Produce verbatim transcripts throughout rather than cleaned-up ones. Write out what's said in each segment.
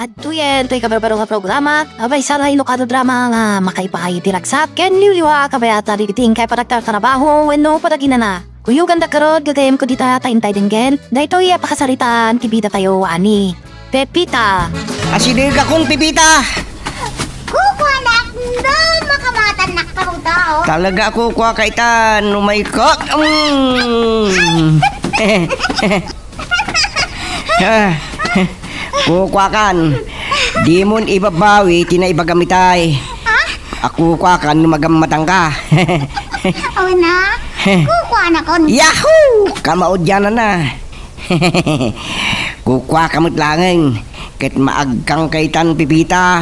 Adtoyen toy kabarbaro nga programa, a maysa nga inukan a drama nga makaipaay iti ragsak ken liwliwa a kabayatan dagiti inkay panagtartarabaho wenno panaginana. Kuyoganda garud, gagayyemko dita ta intay denggen daytoy a pakasaritaan ti bidatayo a ni Pepita. Asidegakon, Pepita! Kukuanak no makamatannak, Kamuto. Talaga a kukuaka itan, oh my God! Mm. Ah, kukuakan. Dimon ibabawi ti naibagam itay. Ha? A kukuakan no magammatangka. Una, kukuanakon. Yahoo! Kamaudiananna. Kukuaka met laeng ket maagkangka itan, Pepita.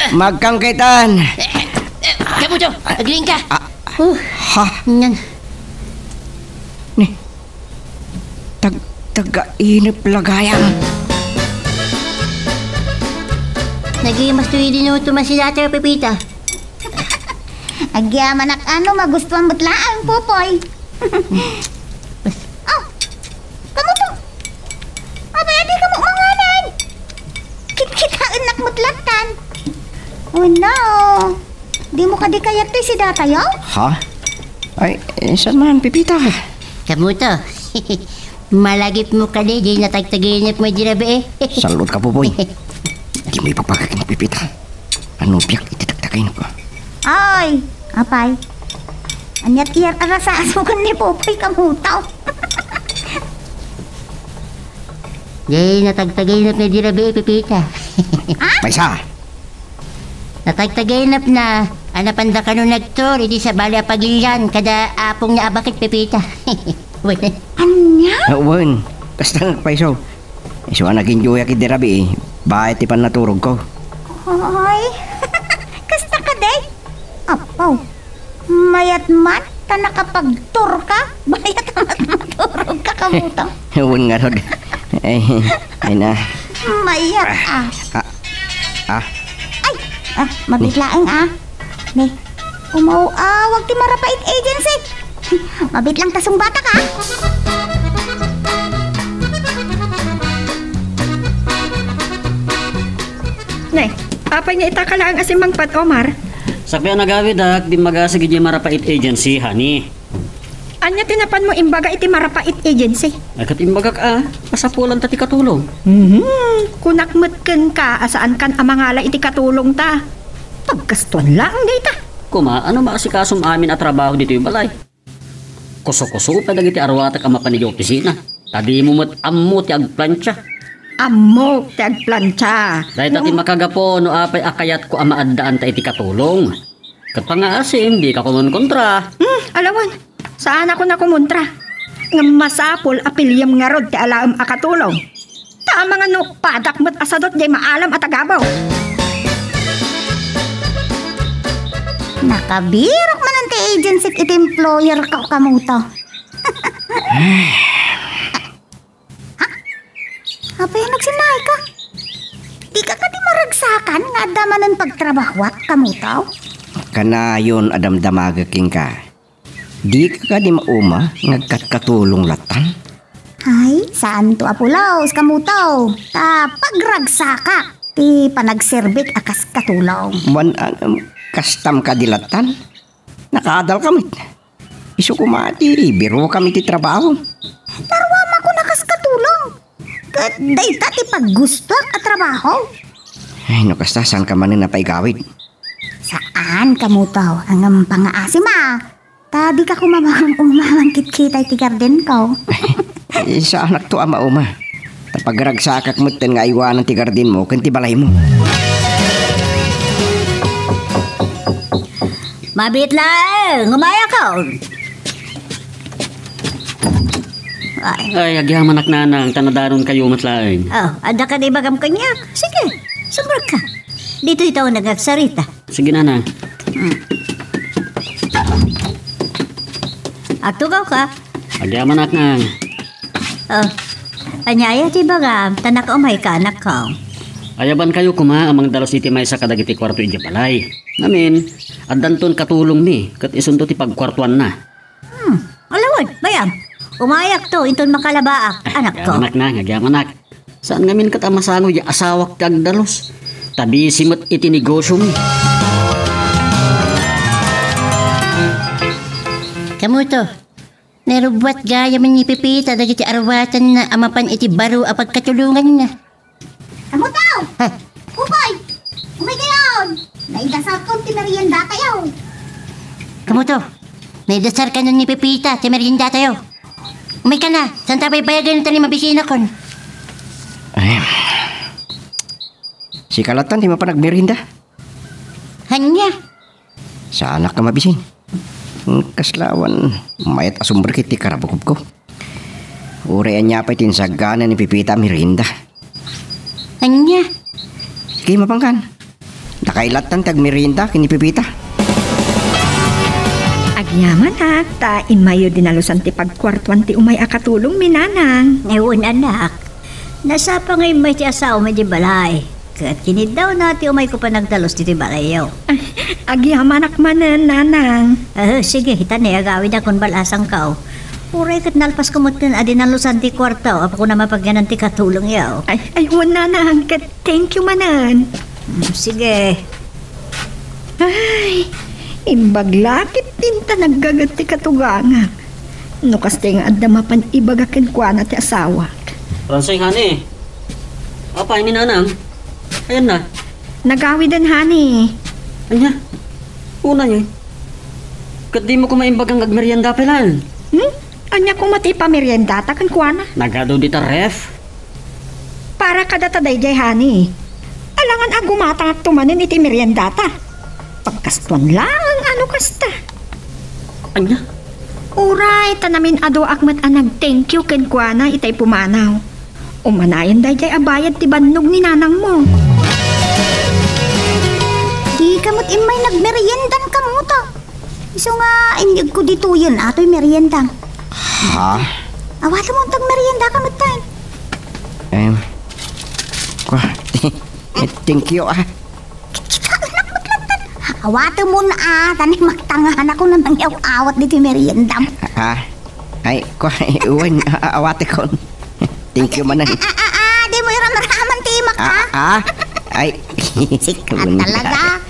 Maagkangka itan. Kamuto, agriingka. Ah. Uh, ha? Nyan. Ni, tag-, taga-inep la gayam. Nagimas to idi no tumasida tayo, Pepita. Agyamanak a no magustuan met laeng, Popoy. Oh, kamuto. Apay a dika manganan? Kitkitaennak met lattan. Oh no. Dimo kadi kayat ti sidatayo? Ha? Ay, eh, saan man, Pepita? Kamuto. Malagipmo kadi, diay natagtaginepmo idi rabii. Salud ka, Popoy. Dimo ipapagakin, Pepita. Ano biak iti tagtagay na pa? Ay, apay. Aniat iyar arasa asukan ni Popoy, Kamuto. Diay natagtaginepna idi rabii, Pepita. Ha? Maysa. Natagtaginepna a napanda kano nagtour iti sabali a pagilian kada apongna a baket, Pepita. Wen. Ania? Ah, wen. Kasta nagpayso. Isu a nag-enjoyak idi rabii, baet ti pannaturogko. Ay, kasta kadi? Apo, mayat man ta nakapagtour ka? Bayat a mat-, maturog ka, Kamuto. Wen ngarud. Ay, ay na. Mayat, ah. Ah, ah. Ay, ah, mabit laeng, ah. Ni, umaw-awag ti Marapait Agency. Mabit lang ta sungbatak, ah. Ne, apay nga ita ka laeng a simmangpet, Omar? Sakbay a nagawidak, dimmagasig idiay Marapait Agency, honey. Ania ti napanmo imbaga iti Marapait Agency? Ay, ket imbagak a, masapulanta ti katulong. Mhm. Kunak met kenka a saankan a mangala iti katulongta. Pagkastoan laeng dayta. Koma, ano maasikasom amin a trabaho ditoy balay? Kuso-kuso pay dagiti aruatak a mapan idiay opisina. Ta dimo met ammo ti agplancha. Ammok ti agplancha. Dayta ti Ngem- makagapu no apay a kayatko a maaddaanta iti katulong. Ket pangngaasim, dika kumonkontra. Hmm, alawan. Saanakon a kumontra. Ngem masapul a piliem ngarud ti alaem a katulong. Ta amangan no padak met a sadut diay maalam a tagabaw. Nakabirok manen ti agency iti employer ka, Kamuto. Ha? Apay a nagsinnaay ka? Dika kadi maragsakan nga adda manen pagtrabahuak, Kamuto? Kanayon a damdamagek kenka. Dika kadi mauma nga agkatkatulong lattan? Ay, saanto a pulos, Kamuto. Ta pagragsakak ti panagserbik a kas katulong. Wan, ah, um, kastam kadi lattan? Nakaadalka met. Isu koma ti birokam iti trabaho. Parwamako na kas katulong. Ket dayta ti paggustoak a trabaho. Ay, no kasta, saanka manen a paigawid? Saan, Kamuto, ngem pangngaasim a. Ta dika koma manguma mangkitkita iti gardenko. Eh, saanakto a mauma. Ta pagragsakak metten nga aywanan ti gardenmo ken ti balaymo. Mabit laeng, umayakon. Ay. Ay, agyamanak, nanang, ta nadanonkayo met laeng. Oh, adda kadi ibagam kaniak? Sige, sumrekka. Ditoy tayo nagagsarita. Sige, nanang. Hmm. Agtugawka. Agyamanak, nang. Oh. Ania aya ti ibagam? Ta nakaumayka, anakko. Ayabankayo koma a mangdalus iti maysa kadagiti kuarto idiay balay. Ngamin, addanton katulongmi, ket isunto ti pagkuartuanna. Hmm, alawan, bayam. Umayakto, inton makalabaak, anakko. Agyamanak, nang, agyamanak. Saan ngamin ket a masango ya asawak ti agdalus. Ta busy met iti negosyomi. Kamuto, narubbuat gayam ni Pepita dagiti arwatanna a mapan iti baro a pagkatulonganna. Kamuto! Ha? Kukoy! Umay kayon! Naidasarkon ti meriendatayo. Kamuto, naidasarkanon ni Pepita ti meriendatayo. Umay ka na, saan ta baybayagen ta ni mabisinakon? Ay. Sika lattan ti mapan agmerienda? Ania? Saanak a mabisin. Kasla awan mayat a sumrekit ti karabukobko. Uray ania pay ti insagana ni Pepita a merienda. Ania? Sige, mapankan. Dakay lattan ti agmerienda ken ni Pepita. Agyamanak, ta immayo dinalusan ti pagkuartuan ti umay a katulongmi, nanang. Wen, anak. Nasapa nga immay ti asawam idiay balay. Ket kiniddawna ti umayko panagdalus ditoy balayyo. Agyamanak manen, nanang. Eh, sige, ita ne, agawidakon bal-asangko. Uray ket nalpasko metten a dinalusan ti kuarto, apay kuna mapagyanan ti katulongyo. Ay, ay, wen, nanang, ket thank you manen. Mm, sige. Ay, imbag la ket dinta naggaget ti katugangak. No kasta nga adda mapan ibaga kenkuana ti asawak. Ransay, honey. Apay ni nanang? Ayan na. Nagawiden, honey. Ania? Unay, eh. Ket dimo koma imbaga nga agmerienda pay laeng? Hmm? Ania koma ti ipameriendata kenkuana? Nagadu dita ref. Para kadata daydiay, honey. Alangan a gumatangakto manen iti meriendata. Pagkastoan laeng a no kasta. Ania? Uray, ta namin-aduak met a nag-thank you kenkuana itay pumanaw. Umanayon daydiay a bayad ti bannog ni nanangmo. Dika met immay nagmeriendan kamuto. Isu nga inyegko ditoyen, atoy meriendam. Ha? Awatem unta agmeriendaka metten. Em, kua, thank you, ah. Kita, anak, met lattan. Awatem unta, ah, ta ni magtanganakon a mangyaw-awat ditoy meriendam. Ah, ay, kua, wen, a-, a-, awatekon. Thank you manen. Ah, ah, ah, ah, di mo iramraman ti imak, ah, ah? Ah, ay. Sika talaga.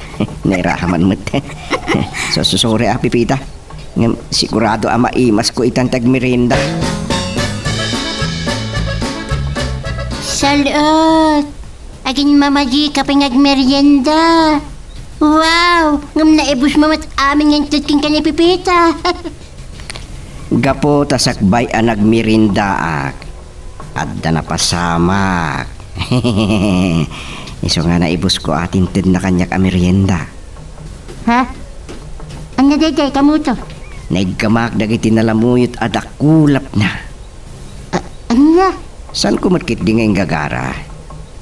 Nairaman met. So, so, sorry, ah, Pepita. Ngem sigurado a maimasko itan ti agmerienda. Sal-ot! Aginmamadika pay nga agmerienda. Wow! Ngem naibusmo met amin nga inted kenka ni Pepita. Gapu ta sakbay a nagmeriendaak, adda napasamak. Isu nga naibusko a ti intedna kaniak a merienda. Ha? Ania daydiay, kamuto? Naiggamak dagiti nalamuyot a dakulapna. A-, ania? Saanko met ketdi nga inggagara.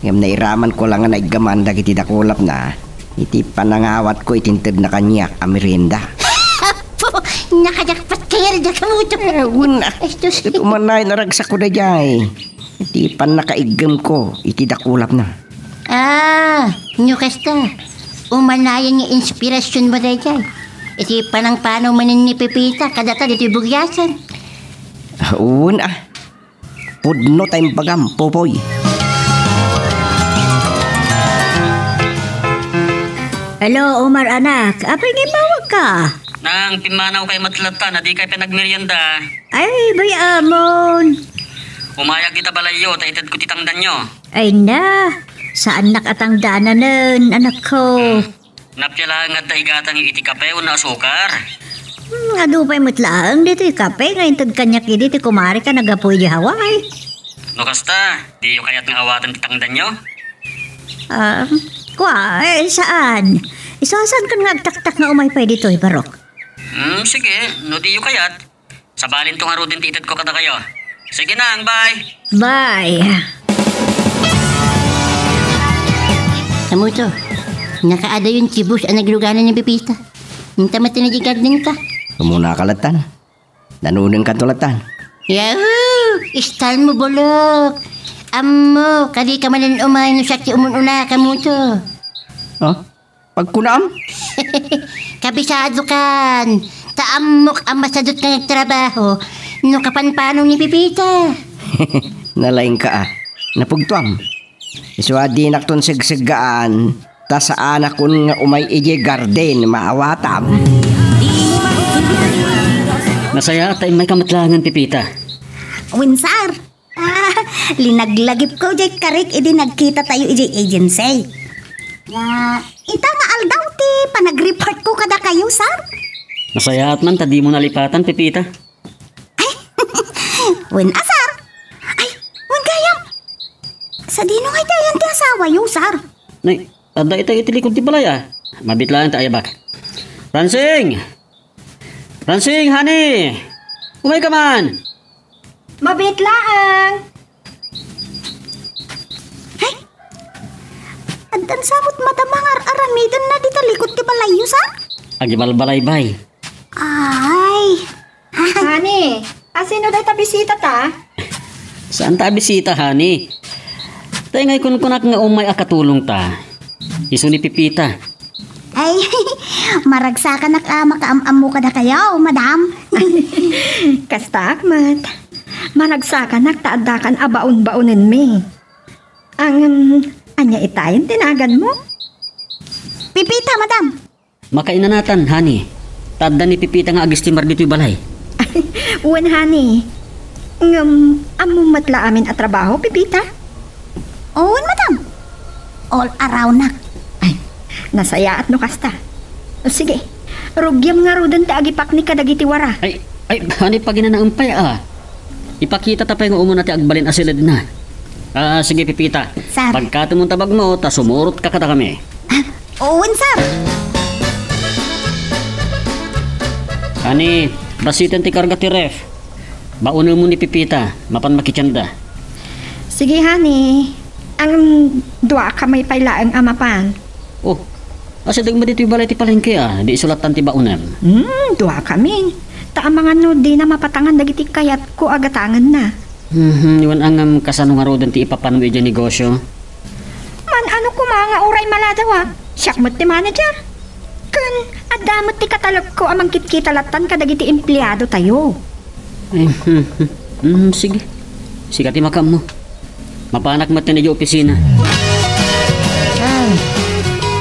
Ngem nairamanko la nga naiggaman dagiti dakulapna iti panangawatko iti intedna kaniak a merienda. Apo! Nakajakpat kayo, da kamuto. Eh, wen, ah. Estos. Ket umanayon a ragsakko daydiay. Iti pannakaiggemko iti dakulapna. Ah, no kasta, umanayon nga inspirasionmo daydiay iti panangpanaw manen ni Pepita kadata ditoy bugyasan. Ah, wen, ah. Pudno ta imbagam, Popoy. Hello, Omar anak. Apay nga immawagka? Nang, pimmanawkay met latta, a dikay pay nagmerienda. Ay, bay-amon. Umayag dita balayyo, ta itedko ti tangdanyo. Ay na, saannak a tangdananen, anakko. Hmm. Napia laeng nga adda igatangyo iti kape wenno asukar? Hmm, adu pay met laeng ditoy kape nga inted kaniak idi ti kumarek a naggapu idiay Hawaii. No kasta, diyo kayat nga awaten ti tangdanyo? Ah, kua, eh, saan? Isu a saankan nga agtaktak nga umay pay ditoy, barok. Hmm, sige, no diyo kayat. Sabalinto ngaruden ti itedko kadakayo. Sige nang, bye! Bye! Kamuto, nakaadayon ti bus a nagluganan ni Pepita. Inta met ti nagigagden ka. Umuna ka lattan. Nanuneng kanto lattan. Yahoo! Style mo, bulok! Ammo, kadi ka manen umay no siak ti umun-una, kamuto. Huh? Pagkunaam? Kabisado kan, ta ammok a masadut nga nagtrabaho no kapanpanaw ni Pepita. Nalaingka, ah. Napugtuam. Isu a dinakton segseggaan, ta saanakon nga umay idiay garden, maawatam. Nasayaat ta immayka met laengen, Pepita. Wen, sir. Ah, linaglagipko jay karik idi nagkitatayo idiay agency. Nga, ita nga aldaw ti panagreportko kadakayo, sir. Nasayaat man ta dimo nalipatan, Pepita. Ay, wen a, sir. Ay, wen gayam. Sadino ngay ti ayan ti asawayo, sir? Nay, adda ita iti likod ti balay, a. Mabit laeng ta ayabak. Francine! Francine, honey! Umayka man! Mabit laeng. Ay, addan sa met madam nga ar-aramidenna dita likod ti balayyo, sir? Agibalbalaybay. Ay. Honey, asino dayta bisitata? Saanta a bisita, honey. Tay ngay kunkunak nga umay a katulongta. Isu ni Pepita. Ay, maragsakanak a makaam-ammo kadakayo, madam. Kastaak met. Maragsakanak ta addakan a baon-baonenmi. Ngem, ania itayen ti naganmo? Pepita, madam. Makainanatan, honey. Ta adda ni Pepita nga agestimar ditoy balay. Wen, honey. Ngem, ammom met la amin a trabaho, Pepita? Wen, madam. All around-nak. Ay, nasayaat no kasta. O, sige, rugiam ngaruden ti agipakni kadagiti wara. Ay, ay, honey, paginanaem pay, a. Ipakitata pay nga umuna ti agbalin a siledna. A, sige, Pepita. Sir. Pagkatemon ta bagmo, ta sumurotka kadakami. Ah, wen, sir. Honey, basiten ti karga ti ref. Baonem ni Pepita, mapan makitienda. Sige, honey. Ang duakami pay laeng a mapan. Oh, asideg met ditoy balay ti palengke, a, di isu lattan ti baonem. Hmm, duakami. Ta amangan no dina mapatangan dagiti kayatko a gatangenna. Mhm, wen a ngem kasano ngaruden ti ipapanom idiay negosio? Maan-ano koma nga uray maladawak, siak met ti manager. Ken adda met ti katalekko a mangkitkita lattan kadagiti empleadotayo. Ay, mhm, mhm, sige. Sika ti makaammo. Mapanak met idiay opisina. Ay,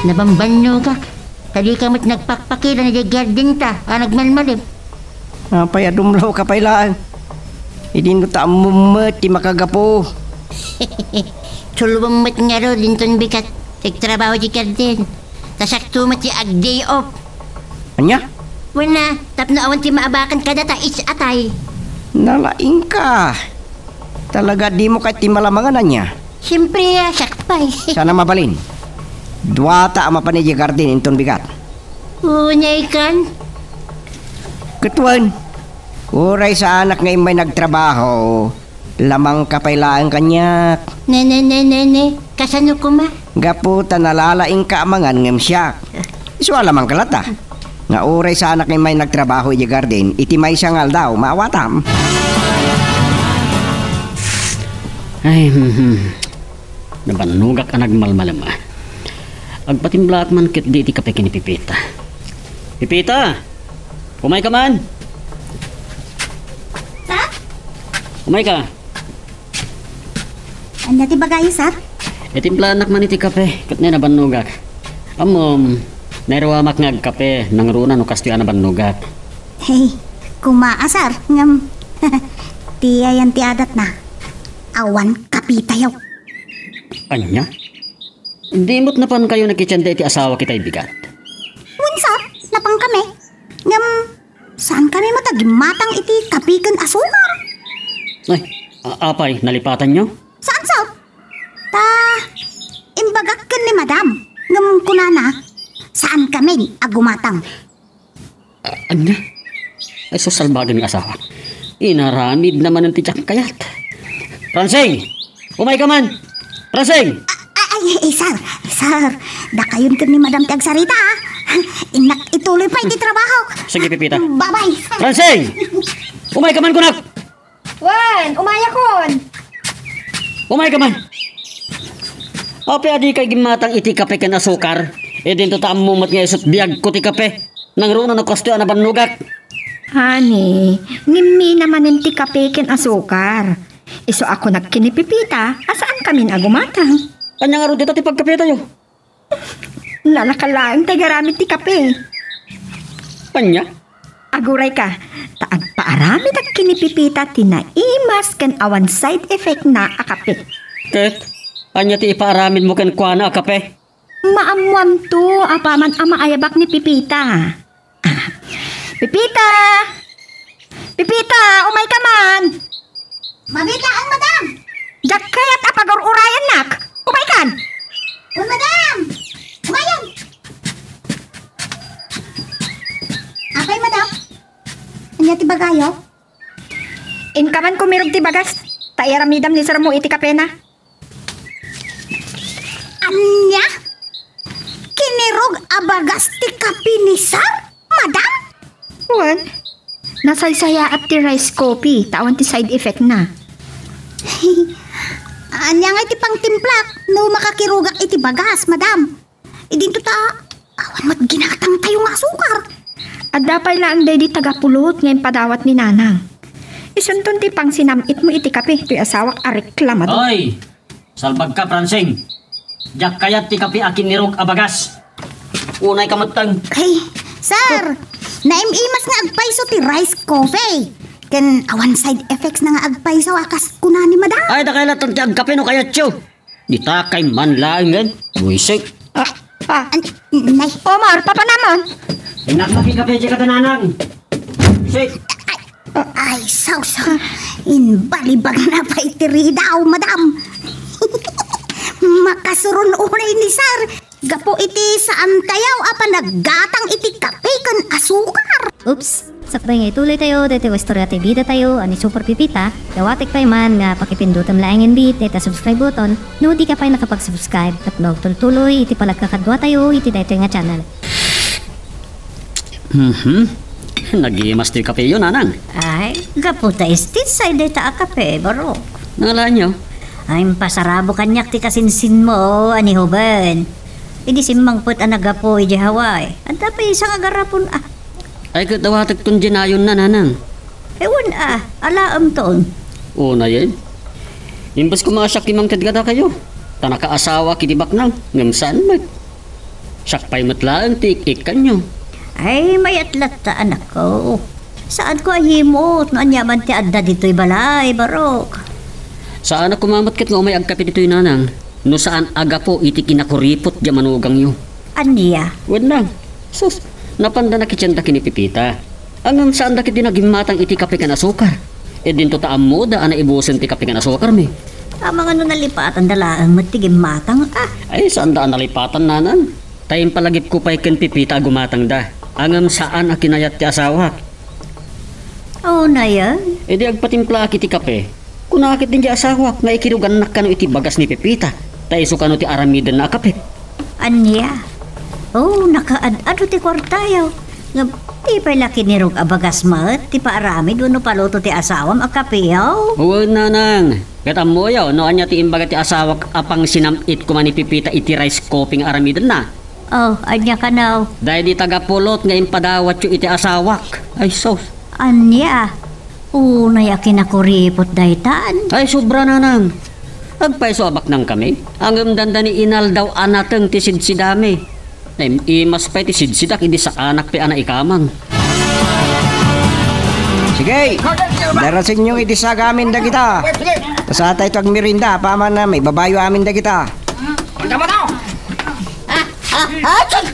nabambannogak. Ta dika met nagpakpakilan idiay gardenta a nagmalmalem. Apay a dumlawka pay laeng? Idi no ta ammom met ti makagapu. Tulwem met ngarud inton bigat ti agtrabaho idiay garden. Ta siakto met ti ag-day off. Ania? Wen a, tapno awan ti maabakan kadata its atay. Nalaingka. Talaga dimo kayat ti malamangan, ania? Siempre, a, siak pay. Saan a mabalin? Duata a mapan idiay garden inton bigat. Unay kan? Ket wen, uray saanak nga immay nagtrabaho, lamangka pay laeng kaniak. Ne, ne, ne, ne, ne. Kasano koma? Gapu ta nalalaingka a mangan ngem siak. Isu a lamangka latta. Nga uray saanak nga immay nagtrabaho idiay garden, iti maysa nga aldaw, maawatam. Ay, hmm, hmm. Nabannogak a nagmalmalem, a. Agpatimlaak man ketdi iti kape ken ni Pepita. Pepita! Umayka man! Sir? Umayka! Ania ti ibagayo, sir? Itimplaannak man iti kape, ket nay nabannogak. Ammom, nairuamak nga agkape, nangruna no kastoy a nabannogak. Hey, koma a, sir, ngem ti ayan ti adatna. Awan kapetayo. Ania? Di met napankayo nakitienda iti asawak itay bigat? Wen, sir, napankami. Ngem, saankami met a gimmatang iti kape ken asukar. Ay, a-, apay, nalipatanyo? Saan, sir? Ta, imbagak ken ni madam. Ngem kunana, saankami a gumatang. A-, ania? Ay, sus, salbagen nga asawa. Inaramidna manen ti diak kayat. Francine! Umayka man! Francine! A-, ay, ay, ay, sir, sir, dakayon ken ni madam ti agsarita, a. Innak ituloy pay ti trabaho. Sige, Pepita. Bye-bye, sir. Francine! Umayka man kunak! Wen, umayakon. Umayka man. Apay a dikay gimmatang iti kape ken asukar? Idinto ta ammo met nga isu't biagko ti kape. Nangruna no kastoy a nabannogak. Honey, ngimmina manen ti kape ken asukar. Isu a kunak ken ni Pepita a saan kamin a gumatang. Ania ngarud dita ti pagkapetayo? Nanaka laeng ti agaramid ti kape. Ania? Agurayka, ta agpaaramidak ken ni Pepita ti naimas ken awan side effect na a kape. Ket ania ti ipaaramidmo kenkuana a kape? Maammoanto, apaman a maayabak ni Pepita. Ah, Pepita! Pepita, umayka man! Mabitaen, madam! Diak kayat a pagur-urayannak. Umaykan! Uy, madam! Umayan! Apay, madam? Ania ti bagayo? Inka man kumirog ti bagas, ta iyaramidam ni sirmo iti kapena. Ania? Kinirog a bagas ti kape ni sir, madam? Wen, nasaysayaat ti rice coffee, ta awan ti side effect na. Ania ngay ti pangtimplak no makakirogak iti bagas, madam? Idinto ta, awan met ginatangtayo nga asukar. Adda pay laeng daydi taga-pulot nga impadawat ni Nanang. Isunton ti pangsinam-itmo iti kape, toy asawak a reklamador. Oy! Salbagka, Francine. Diak kayat ti kape a kinirog a bagas. Unayka metten. Ay, sir, naim-imas nga agpayso ti rice coffee. Ken awan side effects na nga agpayso a kas kuna ni madam. Ay, dakay latta ti agkape no kayatyo. Ditakay man laengen. Buisek. Ah, ah. An-, nay. Omar, papanamon. Innak na ti kape, di ka tananang. Buisek. Ay, ay, saw, saw. Imbalibagna pay ti ridaw, madam. Makasurun unay ni sir. Gapu iti saantayo a panaggatang iti kape ken asukar. Oops! Sakbay nga ituloytayo daytoy nga istorya ti bidatayo a ni Super Pepita, dawatek pay man nga pakipindutem laengen dayta subscribe button no dika pay nakapag-subscribe tapno agtultuloy iti panagkakaduatayo iti daytoy nga channel. Mhm. Nagimas ti kapeyo, Nanang. Ay, gapu ta istit say dayta a kape, barok. Nangalaanyo? Ay, impasarabo kaniak ti kasinsinmo a ni Hoben. Idi simmangpet a naggapu idiay Hawaii, adda pay sa nga agarapon a. Ay, ket dawatekton diay nayonna, Nanang. Ewan a, alaemton. Unayen. Imbes koma a siak ti mangted kadakayo, ta nakaasawak iti baknang, ngem saan met. Siak pay met laeng ti ik-ikkanyo. Ay, mayat latta, anakko. Saanko a yimot no ania man ti adda ditoy balay, barok. Saanak koma met ket nga umay agkape ditoy, Nanang, no saan a gapu iti kinakuripot diay manugangyo. Ania? Wen, Nang. Sus, napanda nakitienda ken ni Pepita. Ngem saanda ketdi nagimmatang iti kape ken asukar. Idinto ta ammoda a naibusen ti kape ken asukarmi. Amangan no nalipatanda laeng met ti gimmatang, a. Ay, saanda a nalipatan, Nanang. Ta impalagipko pay ken Pepita a gumatangda. Ngem saan a kinayat ti asawak. Unayen? Idi agpatimplaak iti kape, kunak ketdi diay asawak nga ikirugannak kano iti bagas ni Pepita, ta isu kano ti aramidenna a kape. Ania? O, nakaad-ado ti kuartayo. Ngem, di pay la kinirog a bagas met ti paaramid wenno paluto ti asawam a kapeyo? Wen, Nanang. Ket ammoyo no ania ti imbaga ti asawak a pangsinam-it koma ni Pepita iti rice coffee nga aramidenna? O, ania kano? Daydi taga-pulot nga impadawatyo iti asawak. Ay, sus. Ania? Unay a kinakuripot daytan? Ay, sobra, Nanang. Agpayso a baknangkami, ngem dandani inaldaw a nateng ti sidsidami. Naim-imas pay ti sidsidak idi saanak pay a naikamang. Sige, darasenyo iti sagamin dagita. Ta saantayto agmerienda, apaman a maibabayo amin dagita. Anda mo to? Ah, ah, ah, sus!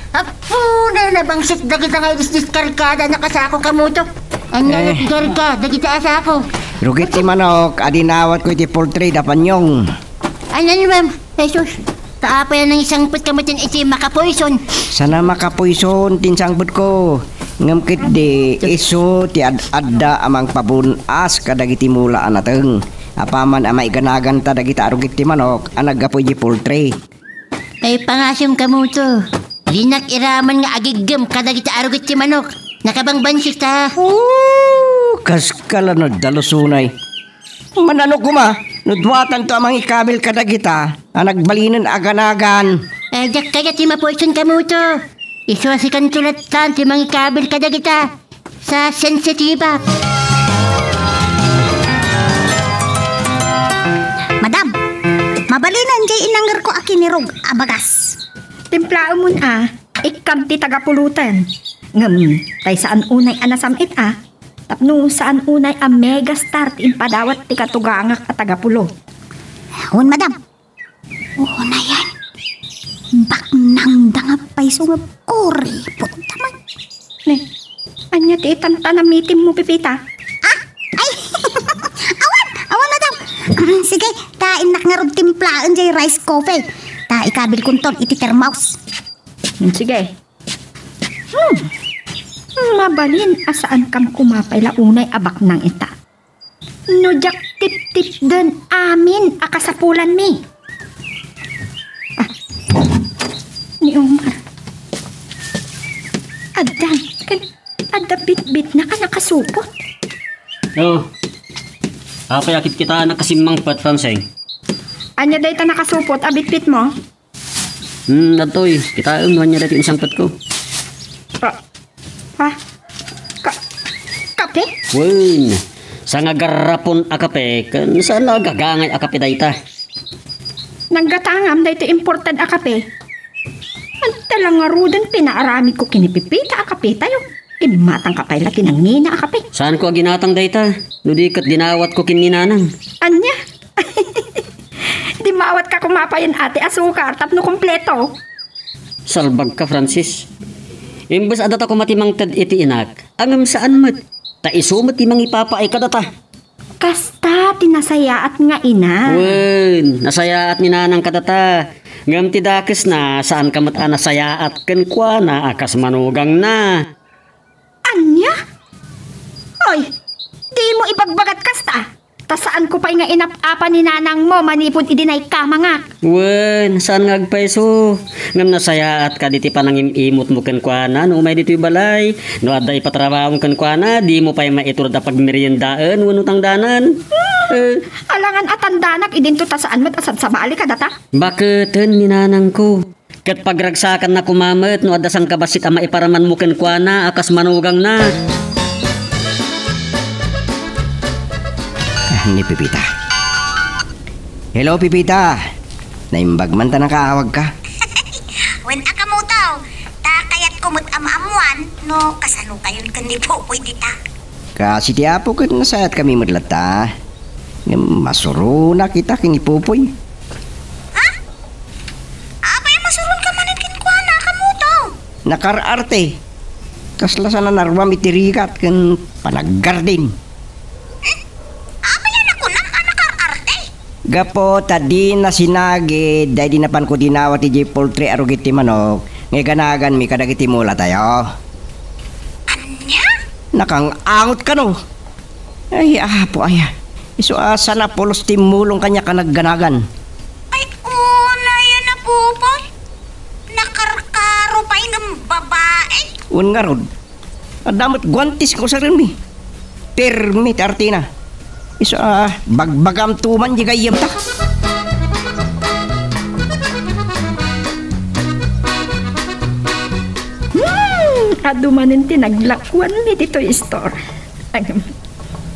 Apo, nalabangsit dagita nga idisdiskargada, nakasako kamo to. Anya, eh, garga dagita a sako. Rugit ti manok a dinawatko iti poultry da Panyong. Anya ni ma'am? Jesus, ta apay a nangisangpet ka met iti makapoison? Saan a makapoison ti insangpetko. Ngem ketdi, isu ti ad-adda a mangpabun-as kadagiti mula a nateng. Apaman a maiganaganta dagita a rugit ti manok a naggapu iti poultry. Ay, pangasim kamo to. Dinak iraman nga agiggem kadagita a rugit ti manok. Nakabangbansik ta. Oo, kaskala no dalusunay. Manano koma, no duatanto a mangikabil kadagita a nagbalinen a ganagan. Eh, diak kayat ti mapoison kamo to. Isu a sikanto lattan ti mangikabil kadagita sa sensitiba. Alinan jay inangerko a kinirog a bagas? Timplaemon a, ikkam ti tagapuloten. Ngem, tay saan unay a nasam-it a, tapno saan unay a megastar ti impadawat ti katugangak a tagapulot. Wen, madam. Unayen. Baknangda nga payso nga kuripot man. Ne, ania ti itantanamitimmo, Pepita? Ah? Ay! Awan! Awan, madam! Mm, sige, ta innak ngarud timplaen jay rice coffee. Ta ikabilkonton iti termos. Hmm, sige. Hmm. Mabalin a saankam koma pay la unay a baknang ita. No diak tiptipden amin a kasapulanmi. Ah, ni Omar. Addan, ken adda bitbitna a nakasupot. Oh. Apay a kitkitaennak a simmangpet, Francine? Ania dayta nakasupot a bitbitmo? Hmm, adtoy, kitaem no ania daytoy insangpetko. Ah, ah, ka-, kape? Wen, sangagarrapon a kape, ken saan a gagangay a kape dayta. Nanggatangam daytoy imported a kape. Adda la ngaruden pinaaramidko ken ni Pepita a kape tayo. Immatangka pay la ti nangina a kape. Saanko a ginatang dayta, no di ket dinawatko ken ni Nanang. Ania? Dimmawat ka koma payen a ti asukar tapno kompleto. Salbagka, Francis. Imbes a data koma ti mangted iti inak, ngem saan met. Ta isu met ti mangipapaay kadata. Kasta ti nasayaat nga ina. Wen, nasayaat ni Nanang kadata. Ngem ti dakesna, saanka met a nasayaat kenkuana a kas manugangna. Ania? Oy, dimo ibagbagat kasta. Ta saanko pay nga inap-apa ni Nanangmo manipud idi naikamangak. Wen, saan nga agpayso. Ngem nasayaatka ditoy panangim-imutmo kenkuana no umay ditoy balay. No adda ipatrabaho kenkuana, dimo pay maiturod a pagmeriendaen wenno tangdanan. Eh. Alangan a tandanak idinto ta saan met a sabsabali kadata. Baketen ni Nanangko. Ket pagragsakanna koma met no adda sangkabassit a maiparamanmo kenkuana a kas manugangna. Ni Pepita. Hello, Pepita. Naimbag man ta nakaawagka. Wen a, Kamuto, ta kayatko met a maammuan no kasanokayon ken ni Popoy dita. Kaasi ti Apo ket nasayaatkami met latta. Ngem masuronak ita ken ni Popoy. Ha? Apay a masuronka manen kenkuana, Kamuto? Nakar-arte. Kasla saan a naruam iti rigat ken panaggarden. Hmm? Apay a nakunam a nakar-arte? Gapu ta dina sinagid daydi napanko dinawat idiay poultry a rugit ti manok nga iganaganmi kadagiti mulatayo. Ania? Nakang-angot kano? Ay, Apo, aya. Isu a saan a pulos ti mulong kaniak a nagganagan. Ay, unay a napupoy. Nakarkaro pay ngem babae. Wen ngarud, adda met guantes nga usarenmi. Permi ti artina. Isu a bagbagamto man di gayyemta. Hmm, adu manen ti naglakuanmi ditoy store. Agam,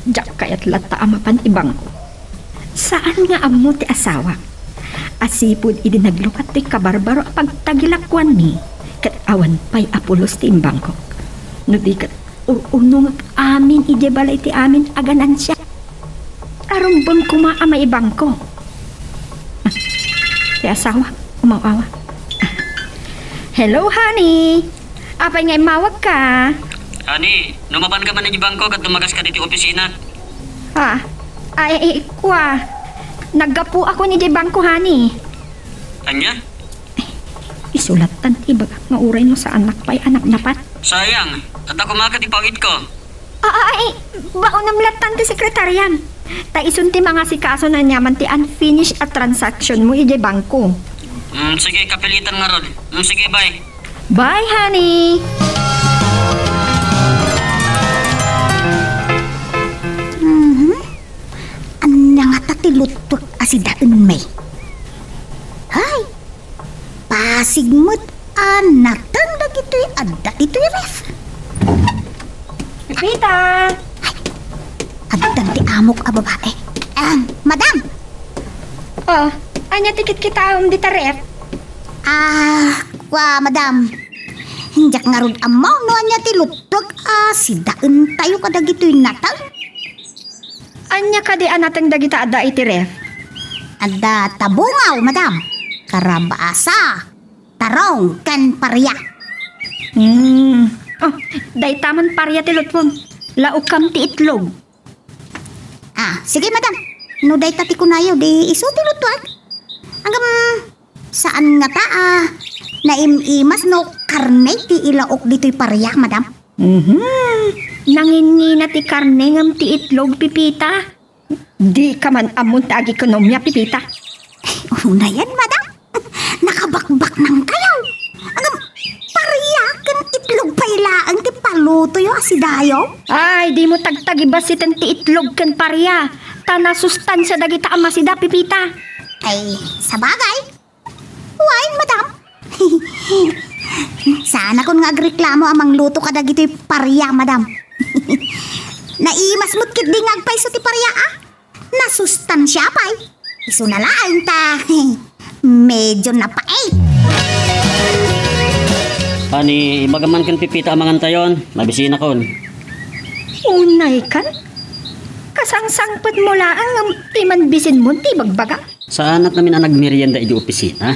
diak kayat latta a mapan ibangko. Saan nga ammo ti asawak. Asipud idi naglukat toy kabarbaro a pagtagilakuanmi, ket awan pay a pulos ti imbangkok. No di ket, ur-unongek amin idiay balay ti amin a ganansia. Arumbeng koma a maibangko. Ah, ti asawa, umaw-awa. Ah. Hello, honey. Apay nga immawagka? Honey, no mapanka man idiay bangko ket dumagaska ditoy opisina. Ah, ay, ay, kua. Naggapuakon idiay bangko, honey. Ania? Isu lattan ti ibagak nga uray no saannak pay a napnapan. Sayang, adda koma ket ipawidko. Ah, ah, ay, baonam lattan ti sekretariam. Ta isun ti mangasikaso ania man ti unfinished a transaction mo idiay bangko. Mm, sige, kapilitan ngarud. Mm, sige, bye. Bye, honey. Mhm. Ania ngata ti luttot a sidaenmi? Hay! Pasig met a nateng dagitoy adda ditoy ref. Pepita! Ay, addan ti amok a babae. Ahem, madam! Ah, Ania ti kitkitaem dita ref? Ah, kua, madam. Diak ngarud ammo no ania ti luttuek a sidaentayo kadagitoy nateng. Ania kadi a nateng dagita adda iti ref? Adda tabungaw, madam. Karabasa, tarong, ken paria. Hmm. Oh, dayta man paria ti lutmon. Laokam ti itlog. Ah, sige, madam. No dayta ti kunayo, di isu ti luttuek. Ngem, saan ngata a naim-imas no karne ti ilaok ditoy paria, madam? Mhm. Nangingina ti karne ngem ti itlog, Pipita. Dika man ammon ti agikonomia, Pipita. Unayen, madam. Nakabakbaknangtayo. Ngem, paria ken itlog pay laeng ti palutoyo a sidayo? Ay, dimo tagtagibasiten ti itlog ken paria. Ta nasustansia dagita a masida, Pipita. Ay, sabagay. Wen, madam. Saanakon nga agreklamo a mangluto kadagitoy paria, madam. Naimas met ketdi nga agpayso ti paria, a? Nasustansia pay. Isuna laeng ta, medyo napait. Ani, ibagam man ken Pipita a mangantayon, mabisinakon. Unay kan? Kasangsangpetmo laeng ngem ti manbisinmon ti ibagbaga? Saannak ngamin a nagmerienda idi opisina.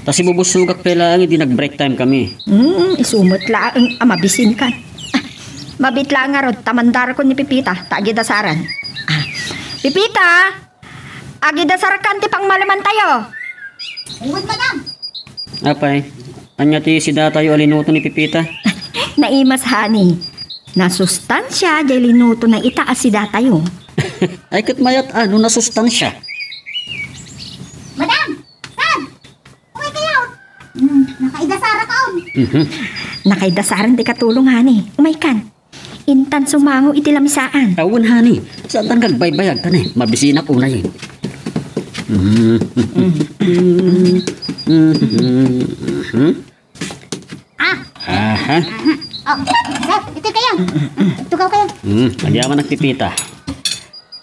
Ta sibubussogak pay laeng idi nag-break time kami. Hmm, isu met laeng a mabisinkan. Ah, mabiit laeng ngarud ta mandarakon ni Pipita ta agidasaren. Ah, Pipita, agidasarkan ti pangmalemantayo. Wen, madam. Apay, ania ti sidatayo a linuto ni Pipita? Naimas, honey. Nasustansia diay linutona ita a sidatayo. Ay, ket mayat a no nasustansia. Madam! Sir! Umaykayo! Hmm, nakaidasarakon. Mhm. Nakaidasaren ti katulong, honey. Umaykan. Intan sumango iti lamisaan. Awan, honey. Saantan nga agbaybayag, ta ne, mabisinak unay. Mhm. Mhm. Ah. Aha. Oh, sir, itoy kayo. Tugaw kayo. Hmm, agyaman nagpipita.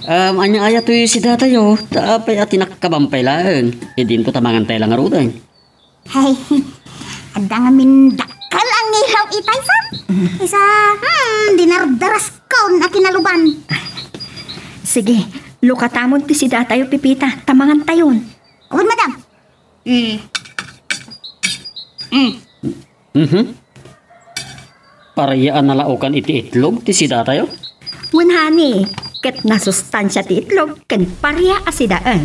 Um, ania aya toy sidatayo, ta apay a ti nakkabampay laeng. Idinto ta mangantay la ngaruden. Hay, adda ngamin dakkel a ngilaw itay, sir. Isa, hmm, dinardaraskon a kinaluban. Sige, lukatamon ti sidatayo, Pipita, ta mangantayon. Wen, madam. Mm. Mm. Mhm. Paria a nalaokan iti itlog ti sidatayo? Wen, honey, ket nasustansia ti itlog ken paria a sidaen.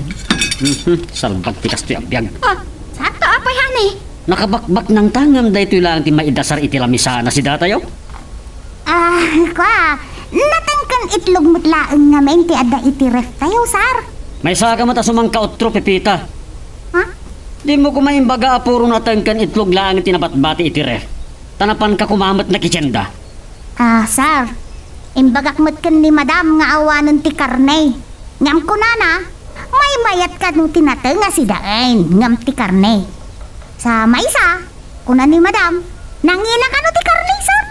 Mhm, salbag ti kastoy a biag. Ah, saanto, apay, honey? Nakabakbaknangta ngem daytoy laeng ti maidasar iti lamisaan a sidatayo? Ah, kua, nateng ken itlog met laeng ngamin ti adda iti ref tayo, sir. Maysaka met a sumangkautro, Pepita. Ha? Dimo koma imbaga a puro nateng ken itlog laeng ti nabatbati iti ref. Ta napanka koma met nakitienda. Ah, sir, imbagak met ken ni madam nga awanen ti karne. Ngem kunana, maymayat kano ti nateng a sidaen ngem ti karne. Sa maysa, kuna ni madam, nangina kano ti karne, sir?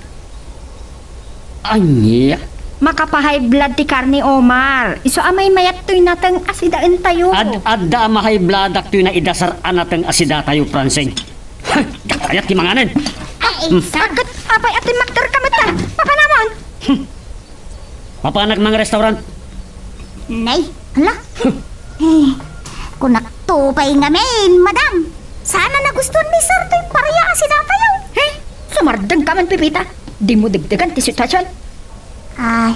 Ania? Makapa-high blood ti karne, Omar. Isu a maymayat toy nateng a sidaentayo. Ad-, adda a ma-high bloodak toy naidasar a nateng a sidatayo, Francine. Hay, dakayat ti manganen. Ay, hmm. Sir. Agkat, apay, ati makder ka met, ah. Papanamon? Hmm. Mapanak mang restaurant. Nay, ala. Eh, kunak to pay ngamin, madam. Sana nagustuhan ni sir toy paria a sidatayo. He? Sumardeng ka man, Pepita. Di mo degdegan ti sitwasyon. Ay,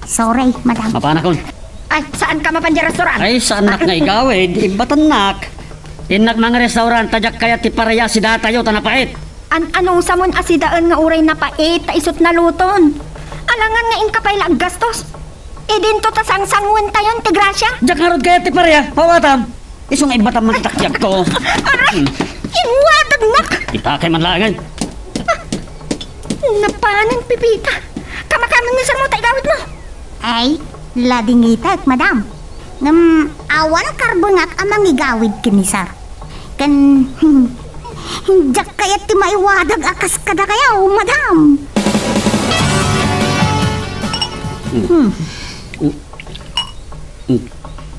sorry, madam. Mapanakon. Ay, saan ka mapan di restaurant? Ay, saan nak nga igawid? Ibatannak. Innak mang restaurant, ta diak kayat ti paria a sidatayo, ta napait. An-anusamon a sidaen nga uray napait ta isut naluton? Alangan nga inka pay la aggastos. Idinto ta sangsangwentayon ti grasia. Diak ngarud kayat ti paria, pawatam. Isu nga ibatam man ti takyag ko. Aray! Hmm. Inwadagnak! Ipakay man laengen. Napanen, Pepita. Kamakamin ni sir mo ta igawid mo. Ay, ladingitek, madam. Ngem awan karbengak a mangigawid ken ni sir. Ken, diak kayat ti maiwadag a kas kadakayo, madam. Hmm.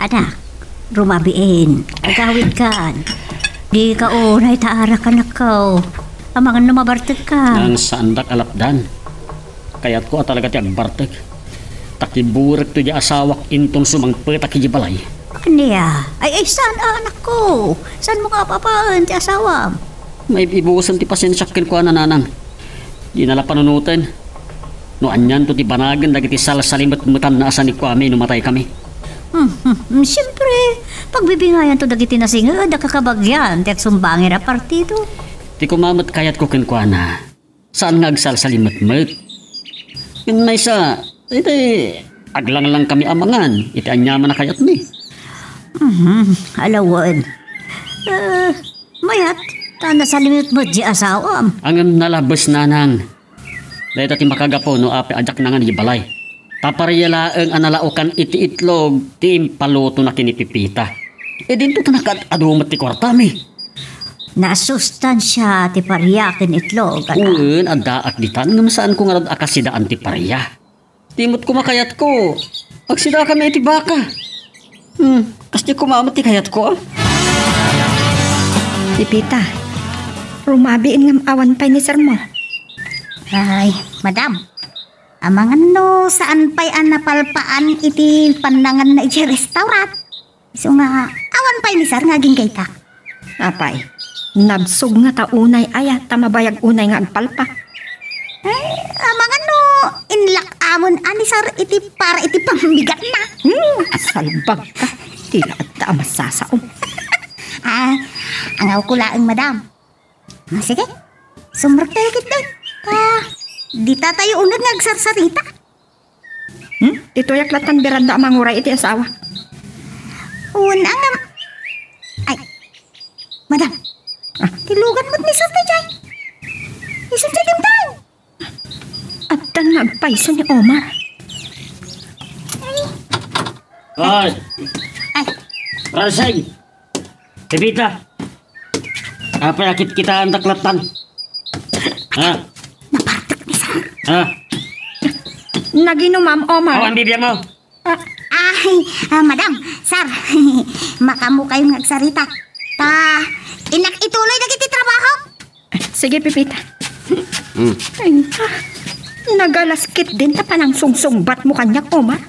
Anak, Rumabiin, agawidkan. Dika unay ta arak, anakko. Amangan no mabartekka. Nang saandak a lapdan. Kayatko a talaga ti agbartek. Ta kiburekto diay asawak inton sumangpetak idiay balay. Ania? Ay, ay, saan a, anakko? Saanmo nga apapaen ti asawam? Maibibusen ti pasensiak kenkuana, nanang. Dina la panunoten no anianto ti banagen dagiti salsalimetmetanna a sanikuami no mataykami. Hmm, hmm, hmm, siempre, pagbibingayanto dagiti nasinged a kakabagian ti agsumbanger a partido. Ti koma met kayatko kenkuana, saan nga agsalsalimetmet. Ken maysa, iti aglanglang kami a mangan iti aniaman a kayatmi. Mhm, alawen. Eh, mayat, ta nasalimetmet ti asawam. Ngem nalabes, nanang. Dayta ti makagapu no apay a diak nangan idiay balay. Ta paria laeng a nalaokan iti itlog ti impalutona ken ni Pepita. Idinto ta nakaad-adu met ti kuartami. Nasustansia ti paria ken itlog, ala? Wen, addaak ditan, ngem saanko ngarud a kasidaan ti paria. Ti met koma kayatko, agsidakami iti baka. Hmm, kasdi koma met ti kayatko, a? Pepita, rumabiin ngem awan pay ni sirmo. Ay, madam, amangan no saan pay a napalpaan iti pannanganna idiay restaurant. Isu nga, awan pay ni sir nga agingga ita. Apay, nabsog ngata unay aya ta mabayag unay nga agpalpa? Ay, amangan no inlak-amon a ni sir iti para iti pambigatna. Hmm, salbag ka. Ti la adda a masasaom. Ah, angawko laeng, madam. Ah, sige. Sumrektayo ketdi. Ta, dita tayo uneg nga agsarsarita. Hmm? Ditoyak lattan beranda a manguray iti asawa. Wen, angam. Ay, madam. Ah? Ti lugan met ni sir daydiay. Isu ti dimtang. Addan nga agpayso ni Omar. Ay. Ay. Ay. Rarseng! Pepita! Apay a kitkitaandak lattan? Ha? Nabartek ni sir. Ha? Naginumam, Omar. Awan bibiag mo? Ah, ay, ah, madam, sir, makaammokayon nga agsarita. Ta, innak ituloy dagiti trabaho. Sige, Pepita. Hmm. Ay, ah, nagalas ketdin ta panangsungsungbatmo kaniak, Omar.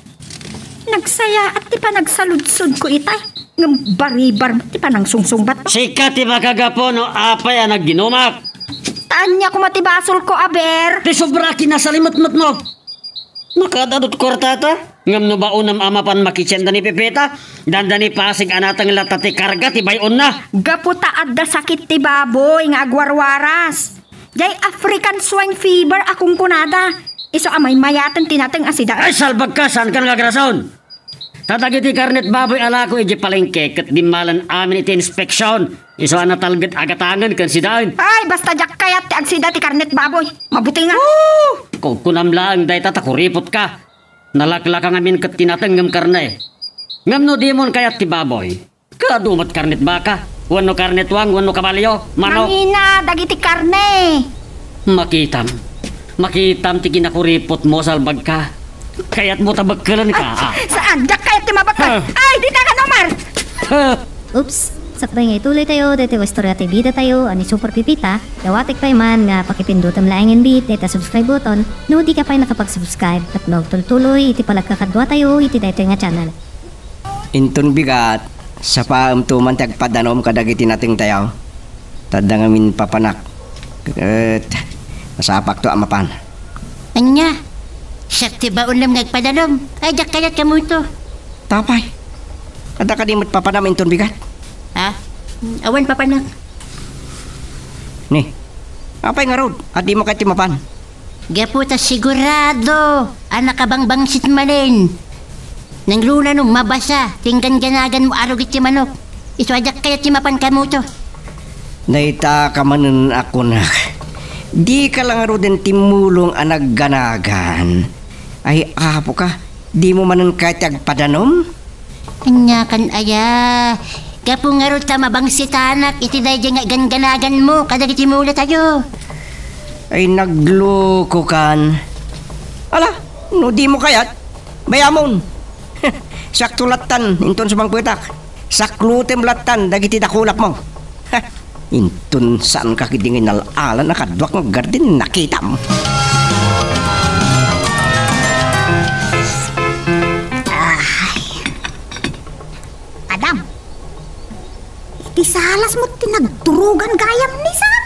Nagsayaat ti panagsaludsodko itay, ngem baribar ti panangsungsungbatmo. Sika ti makagapu no apay a nagginumak. Ta ania koma ti basolko, aber? Ti sobra kinasalimetmetmo. Nakaad-adu ti kuartata? Ngem no baonem a mapan makitchen da ni Pepita, danda ni Pasig a nateng latta ti karga ti bay-onna. Gapu ta adda sakit ti baboy nga agwarwaras. Diay African swine fever a kunkunada. Isu a maymayaten ti nateng a sida. Ay, salbagka, saanka nga agrason. Ta dagiti karnet baboy a lako idiay palengke ket dimmalen amin iti inspeksion. Isu a natalged a gatangen ken sidaen. Ay, basta diak kayat ti agsida ti karnet baboy. Mabutingan. Woo! Kunkunam laeng dayta ta kuripotka. Nalaklaka ngamin ket ti nateng ngem karne. Ngem no dimon kayat ti baboy, kaadu met karnet baka, wenno karnet wang, wenno kabalio, manok. Mangina dagiti karne. Makitam. Makitam ti kinakuripotmo, salbagka. Kayatmo ta bekkelenka, ah. Saan? Diak kayat ti mabekkel. Ah. Ay, dita ka, Omar! Ah. Oops! Sakbay nga ituloy tayo, daytoy nga istorya ti bida tayo, a ni Super Pepita, dawatek pay man nga pakipindutem laengen bit dayta subscribe button, no di ka pay nakapag-subscribe, tapno agtultuloy iti panagkakadua tayo iti daytoy nga channel. Inton bigat, sapaemto man ti agpadanom kadagiti natengtayo. Ta adda ngamin papanak. Ket masapakto a mapan. Ania? Siak ti baonem nga agpadanom. Ay, diak kayat kamoyto. Tapay. Adda kadi met papanam inton bigat? Ha? Awan papanak. Ni, apay ngarud, a dimo kayat ti mapan? Gapu ta sigurado a nakabangbangsitmo manen. Nangruna no mabasa ti ingganganaganmo a rugit ti manok. Isu a diak kayat ti mapan kamoyto. Dayta ka manen a kunak. Dika la ngaruden timmulong a nagganagan. Ay, apoka, dimo manen kayat ti agpadanom? Aniakan aya? Gapu ngarud ta mabangsitanak iti daydiay nga igganganaganmo kadagiti mulatayo. Ay, naglokokan. Ala, no dimo kayat, bayamon. Siakto lattan inton sumangpetak. Saklutem lattan dagiti dakulapmo. Ha! Inton saanka ketdi nga inal-alan a kaduak nga gardin, nakitam. Ay. Madam, iti salasmo ti nagturogan gayam ni Sam?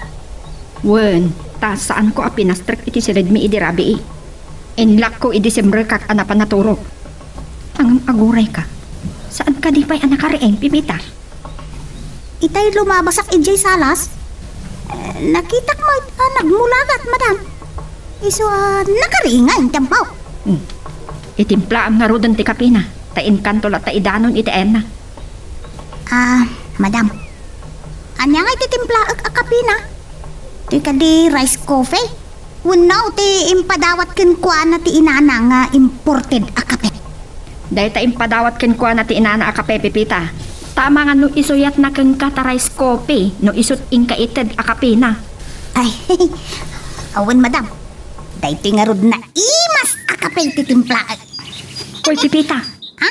Wen, ta saanko a pinastrek iti siledmi idi rabii. Inlakko idi simrekak a napan naturog. Ngem agurayka, saan kadi pay a nakariing, Pepita? Itay lumabasak idiay salas, eh, nakitak met a nagmulagat, madam. Isu a nakariing nga intempo. Hmm. Itimplaam ngaruden ti kapina, ta inkanto latta idanon iti ayanna. Ah, madam, ania nga iti timplaek a kapina? Ti kadi rice coffee? Wenno ti impadawat kenkuana ti inana nga imported a kape? Dayta impadawat kenkuana ti inana a kape, Pepita. Ta amangan no isuyatna kenka ta rice coffee, no isut' inka ited a kapina. Ay, awan, madam. Daytoy ngarud naimas a kape ti timplaek. Hoy, Pepita. Ha?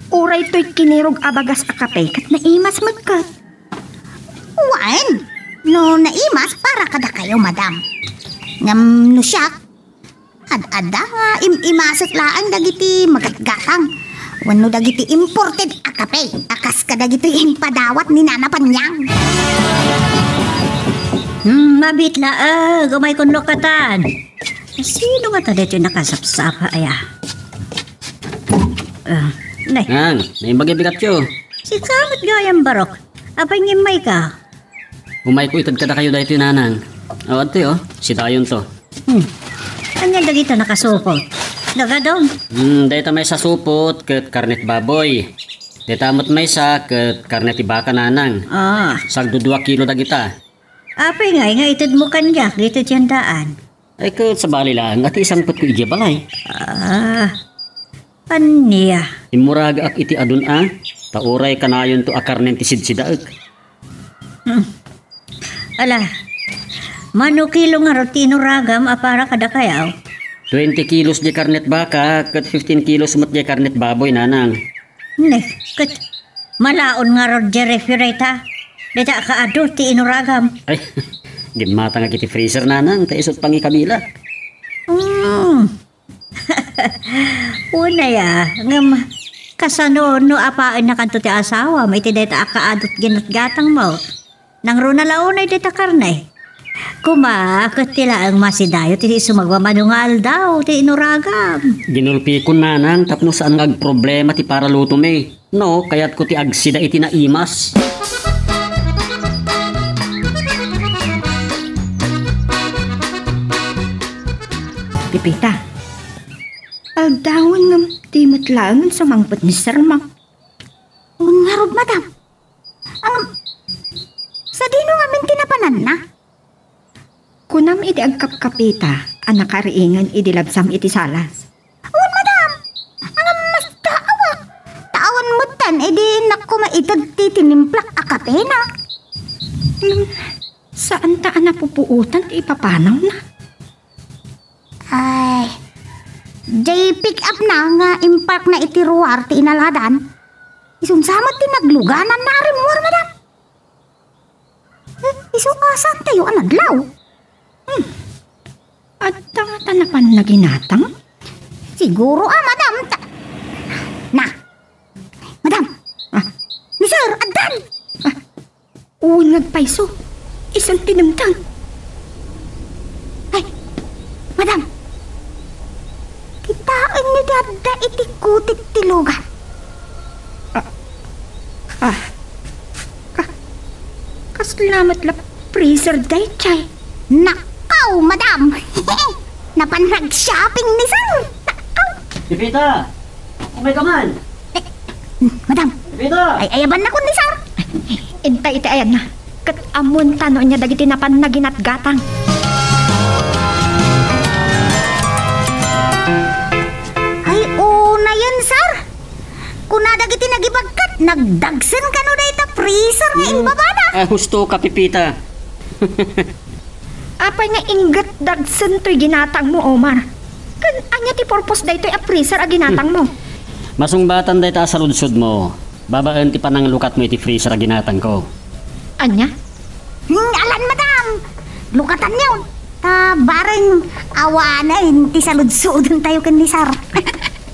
Uray toy kinirog a bagas a kape ket naimas met ket. Wen, no naimas para kadakayo, madam. Ngem no siak, ad-adda nga im-imasek laeng dagiti magatgatang wenno dagiti imported a kape a kas kadagitoy impadawat ni Nana Panyang. Hmm, mabiit laeng, umaykon no katan. Sino ngata daytoy nakasapsapa aya? Ah, nay. Nang, naimbag a bigatyo. Sika met gayam, Barok. Apay nga immayka? Umayko ited kadakayo daytoy, nanang. O, adtoy, o. Sidayonto. Hmm. Ania dagita nakasupot? Dagadon? Hmm, dayta maysa supot ket karnet baboy. Dayta met maysa ket karne ti baka, nanang. Ah. Sagdudua kilo dagita. Apay ngay nga itedmo kaniak ditoy tiendaan? Ay, ket sabali laeng a ti isangpetko idiay balay. Ah, ania? Immuragaak iti adun a, ta uray kanayonto a karnen ti sidsidaek. Hmm. Ala, mano kilo ngarud ti inuragam a para kadakayaw? Twenty kilos diay karnet baka, ket fifteen kilos met diay karnet baboy, nanang. Ne, ket malaon ngarud diay refrigerator. Dayta kaadu ti inuragam. Ay, gimmatangak iti freezer, nanang, ta isut' pangikabila. Hmm. Unay a, ngem kasano no apaennakanto ti asawam iti dayta a kaadu ti ginatgatangmo? Nangruna la unay dayta karne? Koma, ket ti laeng masidayo ti isu magmamano nga aldaw ti inuragam. Ginulpikon, nanang, tapno saan nga agproblema ti paralutomi. No, kayatko ti agsida iti naimas. Pepita, aldawen ngem di met laeng sumangpet ni Sir Mac. Ngarud, madam. Ang, sadino ngamin ti napananna? Kunam idi agkapkapita a nakariingen idi labsam iti salas. Wen, madam. Ngem masdaawak. Ta awan metten idi innak koma ited ti tinimplak a kapena. Hmm, saan ta a napupuotan ti ipapanawna? Ay, jay pick up na nga impark na iti ruar ti inaladan. Isun sa met ti naglugananna a rimmuar, madam. Eh, isu a saantayo a nadlaw? Hmm. Adda ngata napan naginatang? Siguro a, madam. Ta-, na. Madam. Ah. Ni sir, addan. Ah. Wen, nagpayso. Isun ti dimteng. Ay, madam. Kitaenyo ti adda iti kutit ti lugan. Ah, ah, ka-, kasla met la freezer daydiay. Nakaw, madam! Napan nag-shopping ni sir! Nakaw! Pepita! Umay ka man! Eh, madam! Pepita! Ay, ayaban na kun ni sir! Intay iti ayanna. Ket ammoenta no ania dagiti napan naginatgatang. Ay, unayen, sir. Kuna dagiti nagibagkat, nagdagsen kano dayta freezer nga imbabada. Ah, husto ka, Pepita. Apay nga inggit dagsen toy ginatangmo, Omar? Ken ania ti purpose daytoy a freezer a ginatangmo? Hmm. Masungbatan dayta a saludsodmo. Babaen ti pananglukatmo iti freezer a ginatangko. Ania? Hmm, alan, madam! Lukatanyo! Ta bareng awanen ti saludsodentayo ken ni Sir.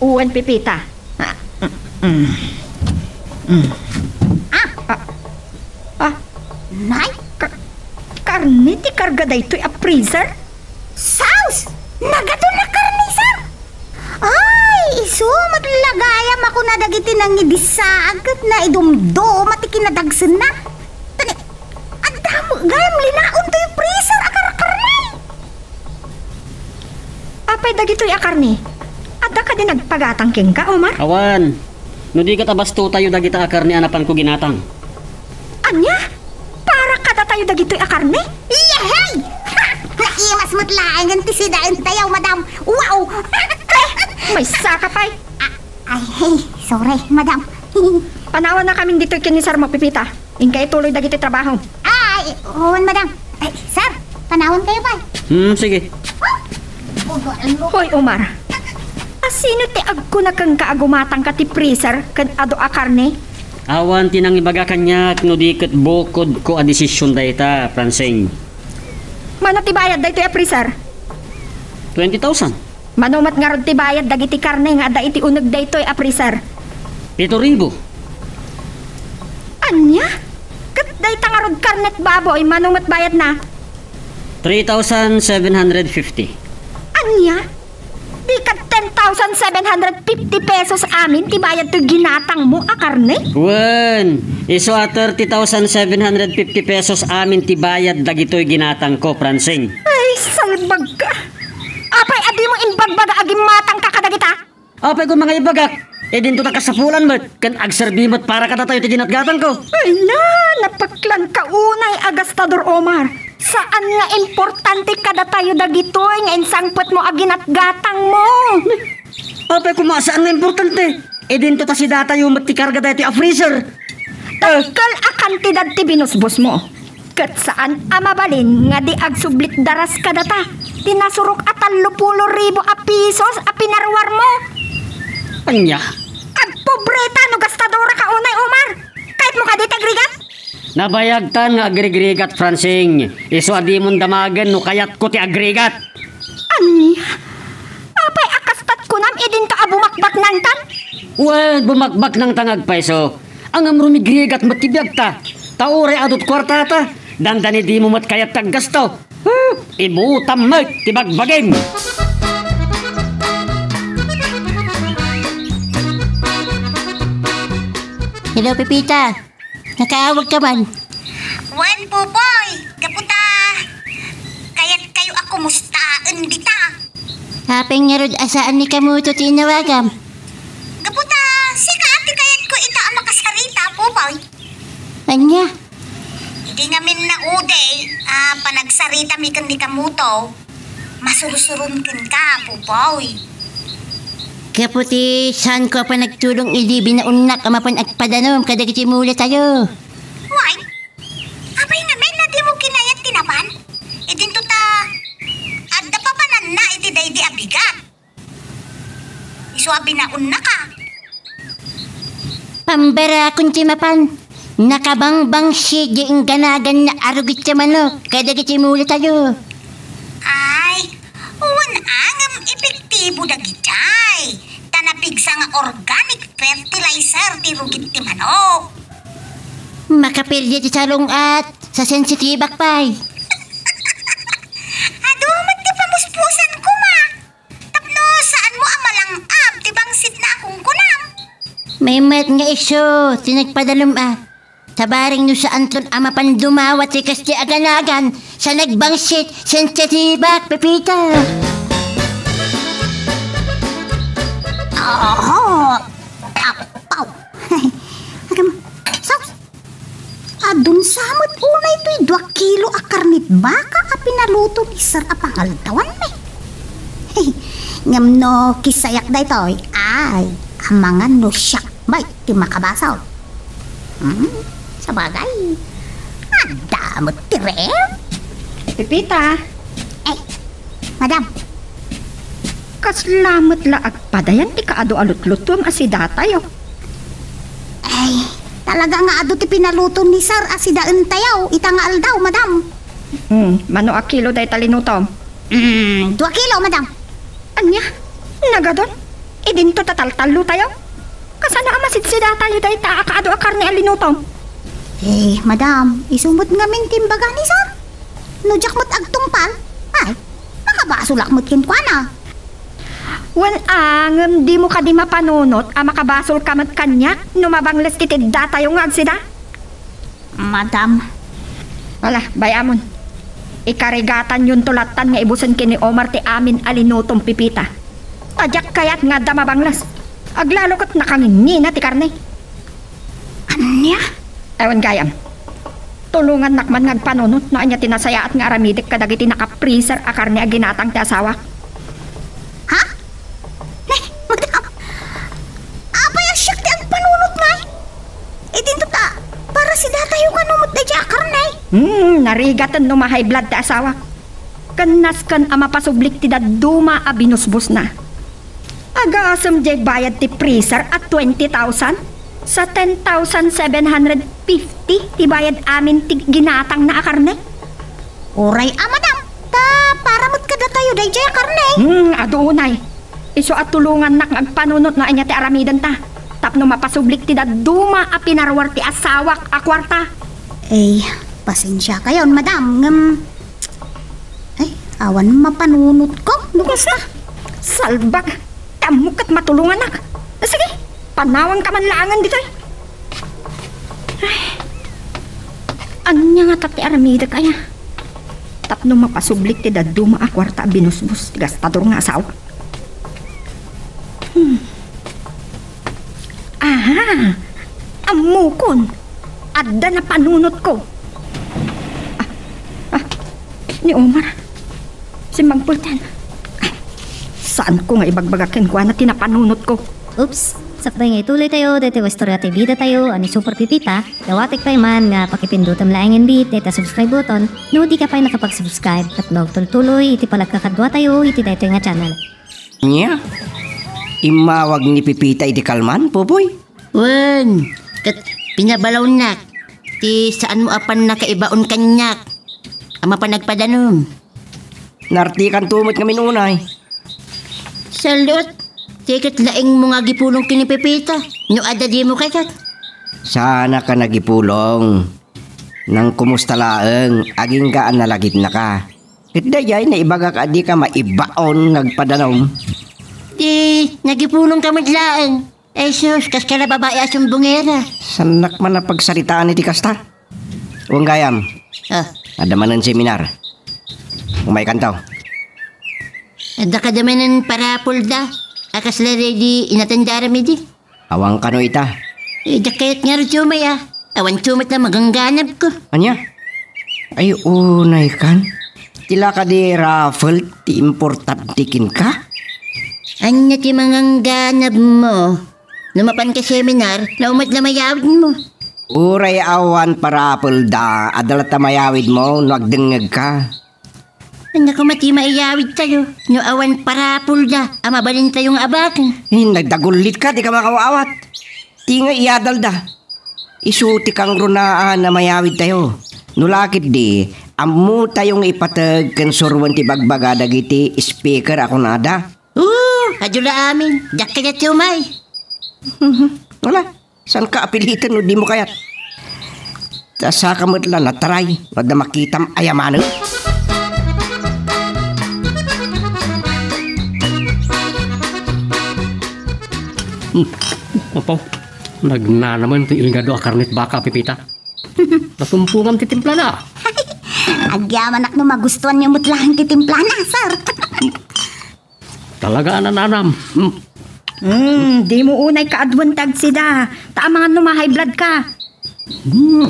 Wen, Pepita. Ah, mm, mm. Mm. Ah! Ah. Ah. Nay? Ka-, karne ti karga daytoy a freezer? Sus! Nagaton a karne, Sir! Ay, isu met la gayam a kuna dagiti nangidissaag ket naidumduma ti kinadagsenna. Tani, adda met gayam linaon toy freezer a karkarne. Apay dagitoy a karne? Adda kadi nagpagatang kenka, Omar? Awan. No di ket abastotayo dagita a karne a napanko ginatang. Ania? Para kadatayo dagitoy a karne? Yehey! Ha! Naimas met laengen ti sidaentayo, madam. Wow! Maysaka pay. Ah, ay, hey, sorry, madam. Panawanakamin ditoy ken ni Sir mo, Pepita. Inka ituloy dagiti trabahom. Ay, wen, madam. Ay, Sir, panawankayo pay. Hmm, sige. Hoy, Omar. Asino ti agkuna kenka a gumatangka ti freezer ken adu a karne? Awan ti nangibaga kaniak no di ket bukodko a desisyon dayta, Francine. Mano ti bayad daytoy a freezer? Twenty thousand. Mano met ngarud ti bayad dagiti karne nga adda iti uneg daytoy a freezer? Pito ribu. Ania? Ket dayta ngarud karnet baboy, mano met bayadna? Three thousand seven hundred fifty. Ania? Di kad ten thousand seven hundred fifty pesos amin ti bayad toy ginatangmo a karne? Wen, isu a thirty thousand seven hundred fifty pesos amin ti bayad dagitoy ginatangko, Francine. Ay, salbagka! Apay a dimo imbagbaga a gimmatangka kadagita? Apay koma nga ibagak, idinto ta kasapulan met, ken agserbi met para kadatayo ti ginatgatangko. Ay na, napaklanka unay a gastador, Omar. Saan nga importante kadatayo dagitoy nga insangpetmo a ginatgatangmo. Apay koma saan nga importante? Idinto ta sidatayo met ti karga daytoy a freezer. Dakkel a kantidad ti binusbosmo. Ket saan a mabalin nga di agsublit daras kadata ti nasurok a tallopulo ribu a pesos a pinaruarmo. Ania? Agpobreta no gastadora ka unay, Omar! Kayatmo kadi ti agrigat? Nabayagtan nga agrigrigat, Francine. Isu a dimon damagen no kayatko ti agrigat. Ania? Apay a kastat kunam idinto a bumakbaknangtan? Wen, bumakbaknangtan nga agpayso. Ngem rumigrigat met ti biagta. Ta uray adu ti kuartata, dandani dimo met kayat ti aggasto. Huh, ibutam met ti bagbagim. Hello, Pepita. Nakaawagka man? Wen, Popoy, gapu ta kayatkayo a kumustaen dita. Apay ngarud a saan ni Kamuto ti inawagam? Gapu ta sika ti kayatko ita a makasarita, Popoy. Ania? Idi ngamin naudi a panagsaritami ken ni Kamuto, masursuron kenka, Popoy. Gapu ti saanko a panagtulong idi binaonnak a mapan agpadanom kadagiti mulatayo. Wen, apay ngamin a dimo kinayat ti napan? Idinto ta adda papananna iti daydi a bigat. Isu a binaonnaka. Pambarakon ti mapan. Nakabangbangsit di ingganaganna a rugit ti manok kadagiti mulatayo. Ay, wen a ngem epektibo dagitay. Ta napigsa nga organic fertilizer ti rugit ti manok. Makaperdi ti salung-at sa sensitibak pay. Adu met ti pamuspusan koma. Tapno saanmo a malang-ab ti bangsit na a kunkunam. Mayat nga isu ti nagpadalum a. Ta bareng no saanton a mapan dumawa ti kas ti aganagan sa nagbangsit, sensitibak, Pepita. Oho! Apaw! Agam, sus! Adun sa met unay toy dua kilo a karnit baka a pinaluto ni Sir a pangaldawanmi. Ngem no kisayak daytoy, ay, amangan no siak met ti makabasol. Hmm, sabagay, adda met ti ref. Pepita. Ay, madam. Kasla met la agpadayan ti kaadu a lutlutuem a sidatayo. Ay, Talaga nga adu ti pinaluto ni Sir a sidaentayo ita nga aldaw, madam. Hmm, mano a kilo dayta linutom? Hmm, dua kilo, madam. Ania? Nagadun? Idinto ta taltallotayo? Kasano a masidsidatayo dayta a kaadu a karne a linutom? Eh, madam, isu met ngamin ti imbaga ni Sir. No diak met agtungpal, ay, makabasolak met kenkuana. Wen a, ngem dimo kadi mapanunot a makabasolka met kaniak no mabangles ti teddatayo nga agsida? Madam. Ala, bay-amon. Ikarigatanyonto lattan nga ibusen ken ni Omar ti amin a linutom, Pepita. Ta diak kayat nga adda mabangles. Aglalo ket nakangingina ti karne. Ania? Awan gayam. Tulongannak man nga agpanunot no ania ti nasayaat nga aramidek kadagiti naka-freezer a karne a ginatang ti asawak. Ha? Ne, madam, apay a siak ti agpanunot, may? Idinto ta, para sidatayo kano met daydiay a karne? Hmm, narigaten no ma-high blood ti asawak. Ken nasken a mapasublik ti dadduma a binusbosna. Agasem diay bayad ti freezer a twenty thousand? Sa ten thousand seven hundred fifty ti bayad amin ti ginatangna a karne? Uray a, madam, ta para met kadatayo daydiay a karne. Hmm, adu unay. Isu a tulongannak nga agpanunot no ania ti aramidenta. Tapno mapasublik ti dadduma a pinaruar ti asawak a kuarta. Eh, pasensiakayon, madam, ngem, ay, awan mapanunotko no kasta. Salbag, ammok ket matulongannak. Sige, panawangka man laengen ditoy. Ay, ania ngata ti aramidek aya? Tapno mapasublik ti dadduma a kuarta a binusbos ti gastador nga asawa. Hmm. Aha! Ammokon! Adda napanunotko! Ah, ah, ni Omar. Simmagpultan. Ay, saanko nga ibagbaga kenkuana ti napanunotko? Oops! Sakbay nga ituloytayo daytoy a istorya ti bidatayo a ni Super Pipita, dawatek pay man nga pakipindutem laengen dayta subscribe button no dika pay nakapag-subscribe tapno agtultuloy iti panagkakaduatayo iti daytoy nga channel. Nia? Immawag ni Pipita idi kalman, Popoy? Wen, ket pinabalawnak ti saanmo a pannakaibaon kaniak a mapan agpadanom. Nartikanto met ngamin unay. Salot, ti ket laengmo nga agipulong ken ni Pepita no adda dimo kayat. Saanka nagipulong. Nangkumusta laeng, agingga a nalagipnaka. Ket daydiay, naibagak a dika maibaon nga agpadanom. Ti, nagipulongka met laeng. Ay sus, kas ka la babai a sumbongera. Saannak man a pagsaritaan iti kasta. Wen gayam. Ah. Adda manen seminar. Umaykanto. Adda kada manen parapol da. A kasla ready inatanda aramid idi. Awan kano ita. Eh, diak kayat ngarud siumay, ah. Awan siumay ta magangganabko. Ania? Ay, unay kan. Ti la kadi raffle ti importante kenka? Ania ti mangangganabmo? No mapanka seminar, naumay la mayawidmo. Uray awan parapol da, adda latta mayawidmo no agdengngegka. Ania koma ti maiyawidtayo no awan parapol da a mabalintayo nga abaken? Eh, nagdagullitka, dika makaawat. Ti nga iyadalda. Isu ti kangrunaan a mayawidtayo. No la ketdi, ammotayo nga ipateg ken suroen ti bagbaga dagiti speaker a kunada. Oo, adyo la amin. Diak kayat siumay. Wala. Saanka a piliten no dimo kayat. Ta saka met la nataray, no adda makitam ayamanen. Hmm. Apo, nagnanaman ti ilngado a karnet baka, Pipita. Natumpongam ti timplana. Agyamanak no magustuanyo met laeng ti timplana, sir. Talaga a nananam. Hmm. Hmm, dimo unay kaaduen ti agsida. Ta amangan no ma-high blood ka. Hmm.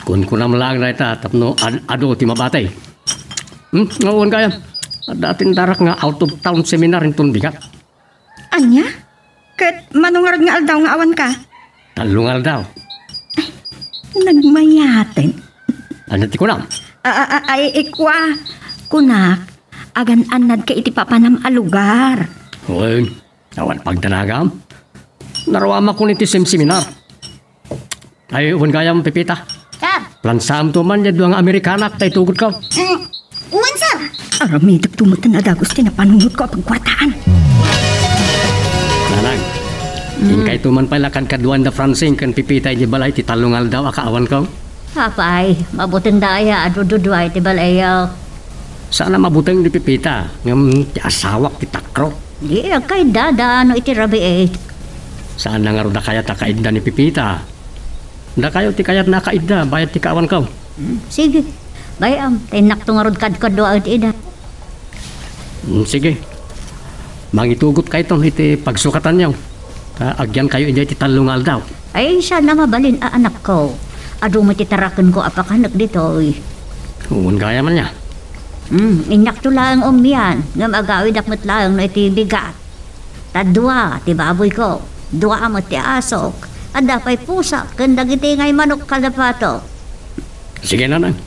Kunkunam laeng dayta tapno ad-, adu ti mabati. Hmm, nga wen gayam. Adda tindarak nga out of town seminar inton bigat. Ania? Ket mano ngarud nga aldaw nga awanka? Tallo nga aldaw. Ay, nagmayaten. Ania ti kunam? A, a, a, ay, ikua, kunak, agan-annadka iti papanam a lugar. Wen, awan pagdanagam. Narawamakon iti semseminar. Ay, wen gayam, Pepita. Sir. Lansaamto man diay dua nga Amerikanak ta itugotko. Mm, wen, sir. Aramidek to met a dagus ti napanunotko a pagkuartaan. Nanang, mm, inkayto man pay la kadkaduan da Francine ken Pepita idiay balay ti tallo nga aldaw a kaawanko. Apay, mabutengda aya a dududua iti balay? Saan a mabuteng ni Pepita, ngem ti asawak ti takro. Di, agkaiddada no iti rabii. Saan na ngarud a kayat a kaidda ni Pepita? Dakayo ti kayatna a kaidda, bayat ti kaawanko. Hmm, sige. Bay-am, ta innakto ngarud kadkaduaen ida. Hmm, sige. Mangitugot kayton iti pagsukatanyo. Ta agyankayo idiay ti tallo nga aldaw. Ay, saan a mabalin a anakko. Adu met ti tarakenko a pakanek ditoy. Wen gayam ania. Hmm, innakto laeng umian, ngem agawidak met laeng no iti bigat. Ta dua ti baboyko, dua met ti asok, adda pay pusak ken dagiti ngay manok kada pato. Sige, nanang.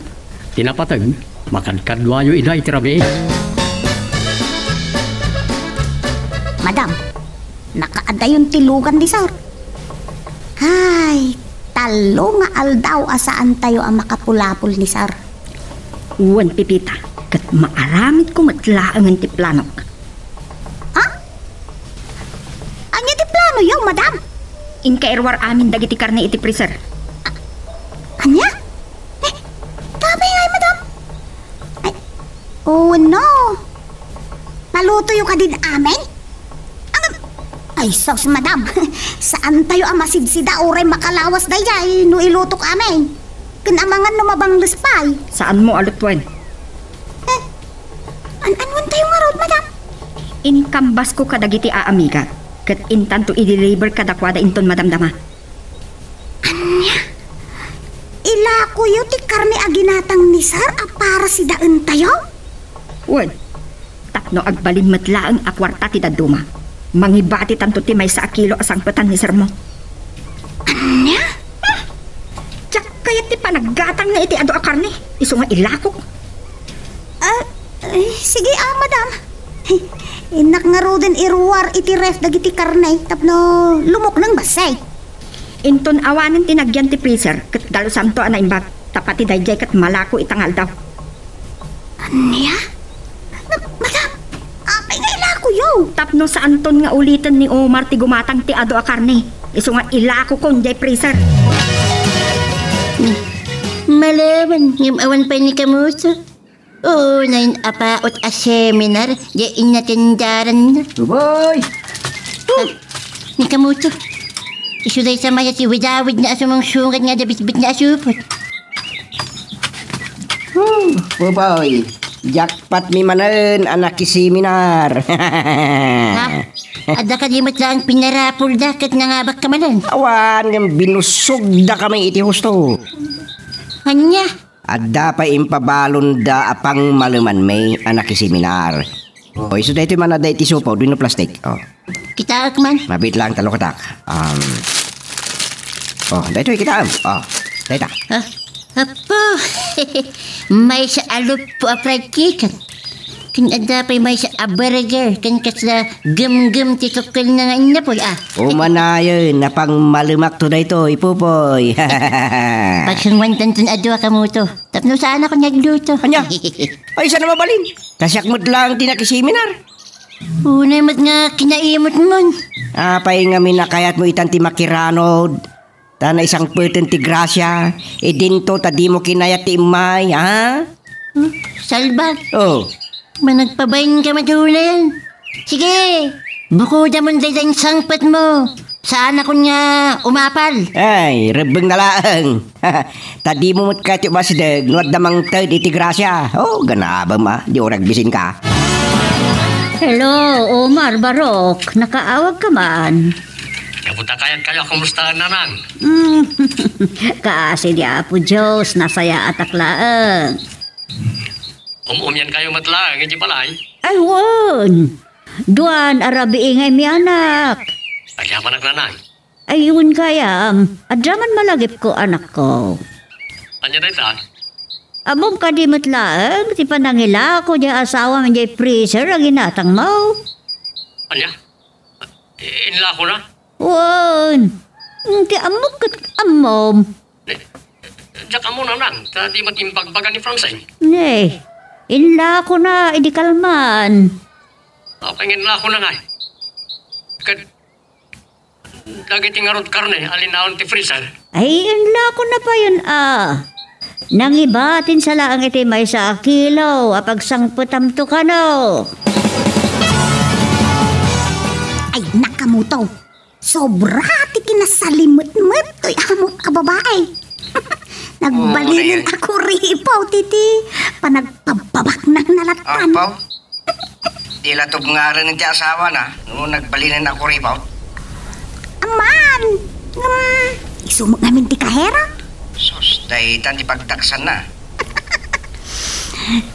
Ti napateg, makadkaduayo ida iti rabii. Madam, nakaadayon ti lugan ni Sir. Ay, tallo nga aldaw a saantayo a makapulapol ni Sir. Wen, Pepita, ket maaramidko met laengen ti planok. Ha? Ania ti planoyo, madam? Inka iruar amin dagiti karne iti freezer. A-, ania? Eh, apay ngay, madam? Ay, oh no. Palutoyo kadin amin? Ang, ay, sus, madam. Saantayo a masidsida uray makalawas daydiay no ilutok amin. Ken amangan no mabangles pay. Saanmo a lutuen. Eh, an-anuentayo ngarud, madam? Inkambasko kadagiti aamigak, ket intanto i-deliver kadakuada inton madamdama. Ania? Ilakoyo ti karne a ginatang ni Sir a para sidaentayo? Wen, tapno agbalin met laeng a kuarta ti dadduma. Mangibatitanto ti maysa a kilo a sangpetan ni Sir mo. Ania? Ah! Diak kayat ti panaggatangna iti adu a karne, isu nga ilakok. Ah, eh, sige, ah, madam. Innak ngaruden iruar iti ref dagiti karne tapno lumukneng bassit. Inton awanen ti nagyan ti freezer, ket dalusanto a naimbag, ta pati daydiay ket malako ita nga aldaw. Ania? Ma-, madam, apay nga ilakoyo? Tapno saanton nga uliten ni Omar ti gumatang ti adu a karne, isu nga ilakokon diay freezer. Malawan, ngem awan pay ni Kamuso. Unay apaot a seminar, diay inatendaranna. Tuboy! Ah, ni Kamuso. Isu dayta mayat ti widawidna a sumungsungad nga adda bitbitna a supot. Huh, Popoy, jackpot mi manen a nakiseminar. Ha? Adda kadi met laeng pinarapolda ket nangabakka manen? Awan, ngem binusogdakami iti husto. Ania? Adda pay impabalonda a pangmalemanmi a nakiseminar. O, isu daytoy man adda iti supaw, wenno plastik. O. Kitaek man. Mabiit laeng ta lukatak. Um, o, daytoy kitaem. O, dayta. Ah, apo. Maysa a luppo a fried chicken. Ken adda pay maysa a burger. Ken kasla gemgem ti tukkelna nga innapoy, ah. Umanayen, napangmalemakto daytoy, Popoy. Pagsunguantanton a dua, Kamuso. Tapno saanakon nga agluto. Ania? Ay, saan a mabalin? Ta siak met laeng ti nakiseminar. Unay met nga kinaimotmon. Apay ngamin a kayatmo itan ti makiranod? Ta naisangpeten ti grasia, idinto ta dimo kinayat ti immay, ha? Hmm? Salbag. O. Managpabainka met unayen. Sige, bukodamon dayta insangpetmo. Saanakon nga umapal. Ay, rebbengna laeng. Ta dimo met kayat ti umasideg no adda mangted iti grasia. O, ganabem a, di uray agbisinka. Hello, Omar, Barok. Nakaawagka man. Gapu ta kayatkayo a kumustaen, nanang? Mm. Kaasi ni Apo Dios, nasayaatak laeng. Um-umiankayo met laeng iti balay? Ay, wen. Duan a rabii nga imianak. Agyamanak, nanang. Ay, wen gayam. Adda man malagipko, anakko. Ania dayta? Ammom kadi met laeng ti panangilako diay asawam idiay freezer a ginatangmo? Ania? Inlakona? Wen. Ti ammok ket ammom. Eh, diak ammo, Nanang, ta di met imbagbaga ni Francine. Ne, inlakona idi kalman. Apay nga inlakona ngay? Ket dagiti ngarud karne a linaon ti freezer? Ay, inlakona payen a. Nangibatinsa laeng iti maysa a kilo a pagsangpetamto kano. Ay, nakamuto. Sobra ti kinasalimetmet toy amok a babae. Nagbalinen a kuripaw ti, ti panagpabbabaknang nalattan. Apaw, di la tubngaren ti asawana no nagbalinen a kuripaw. Aman, ngem, isu met ngamin ti kahera. Sus, daytan ti pagdaksanna.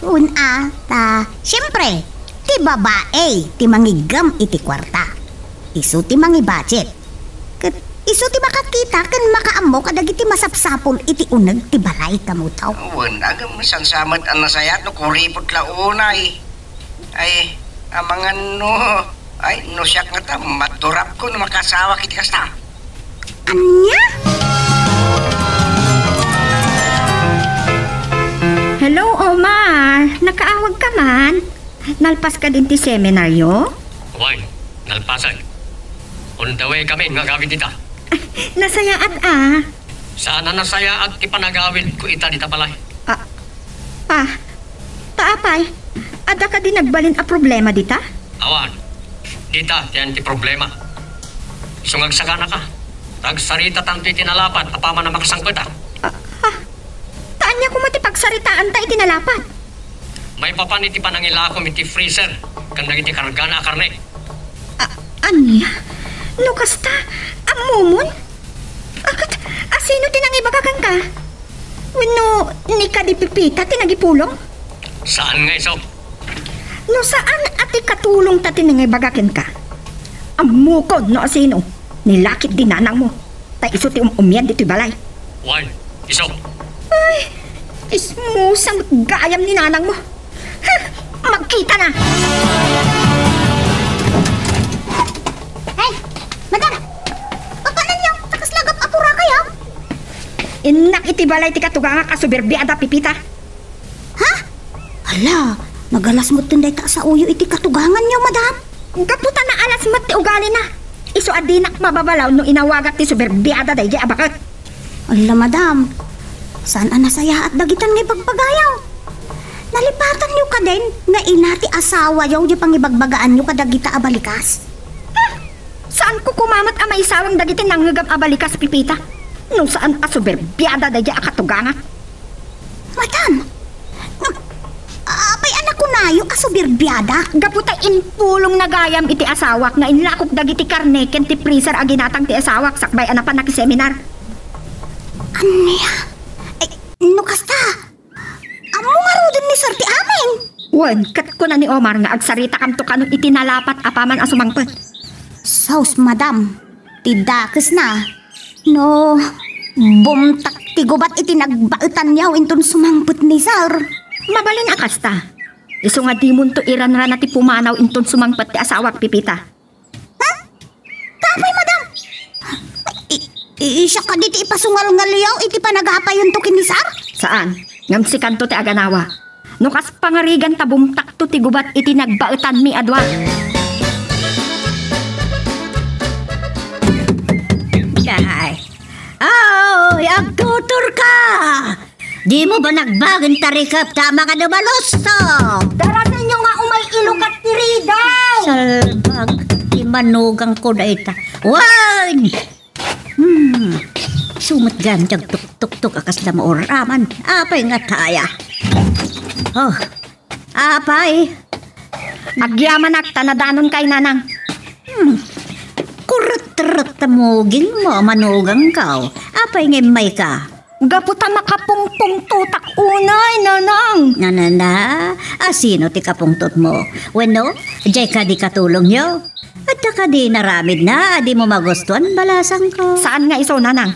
Una, ta, siempre, ti babae ti mangiggem iti kuarta. Isu ti mangibudget. Ket isu ti makakita ken makaammo kadagiti masapsapul iti uneg ti balay, kamuto. Wen, agam, sansa met a nasayaat no kuripot la unay. Ay, amangan no, ay, no siak ngata, madurapko no makasawak iti kasta. Ania? Hello, Omar. Nakaawag ka man? Nalpas ka din ti seminaryo? Wen, nalpasen. On the way kami nga agawid dita. Nasayaat, a. Saan a nasayaat ti panagawidko ita dita balay. A, pa, ta apay, adda kadi nagbalin a problema dita? Awan, dita ti ayan ti problema. Isu nga agsaganaka, ta agsaritatanto iti nalapat apaman a makasangpet, a. A, a, ta ania koma ti pagsaritaanta iti nalapat? Maipapan iti panangilakom iti freezer ken dagiti kargana a karne. A, ania? No kasta, ammomon? A, ket, asino ti nangibaga kenka? Wenno ni kadi Pepita ti nagipulong? Saan nga isu? No saan a ti katulongta ti nangibaga kenka, ammokon no asino. Ni lakit di nanangmo. Ta isu ti um-umian ditoy balay. Wen, isu. Ay, ismosa met gayam ni nanangmo. Ha! Magkitana! Ay, madam! Papananyo, ta kasla gap-apo ra kayo? Innak iti balay ti katugangak a soberbiada, Pepita. Ha? Hala, nagalas metten dayta a saoyo iti katuganganyo, madam. Gapu ta naalas met ti ugalina. Isu a dinak mababalaw no inawagak ti soberbiada daydiay a baket. Hala, madam. Saan a nasayaat dagitan nga ibagbagayo? Nalipatanyo kadin nga ina ti asawayo diay pangibagbagaanyo kadagita a balikas? Hmm. Saanko koma met a maisawang dagiti nangngegam a balikas, Pepita, no saan a soberbiada daydiay a katugangak. Madam, ngem, apay a nakunayo a soberbiada? Gapu ta impulongna gayam iti asawak nga inlakok dagiti karne ken ti freezer a ginatang ti asawak sakbay a napan nakiseminar. Ania? Ay, no kasta, ammo ngaruden ni Sir ti amin. Wen, ket kuna ni Omar nga agsaritakamto kano iti nalapat apaman a sumangpet. Sus, madam, ti dakesna. No, bumtak ti gubat iti nagbaetanyo inton sumangpet ni Sir. Mabalin a kasta. Isu nga dimonto iranrana ti pumanaw inton sumangpet ti asawak, Pepita. Ha? Apay, madam? I-, i-, siak kadi ti ipasungalngalyo iti panagapayonto ken ni Sir? Saan. Ngem sikanto ti aganawa. No kas pangarigan ta bumtakto ti gubat iti nagbaetanmi a dua. Day. Ay, agtuturka! Dimo ba nagbagen tarikep ta amangan a malusto? Darasenyo nga umay ilukat ti ridaw! Salbag, ti manugangko dayta. Wen! Hmm, sumat gayam ti agtuktuktok a kasla mauraman. Apay nga taya? Oh, apay? Agyamanak ta nadanon kay nanang. Hmm, kurut-rut ta muging mo, manugangko. Apay nga immayka? Gapu ta makapungpungtotak unay, nanang. Nanana, asino ti kapungtotmo? Wenno, diay kadi katulongyo? Adda kadi naramidna a dimo magustuan, balasangko? Saan nga isu, nanang?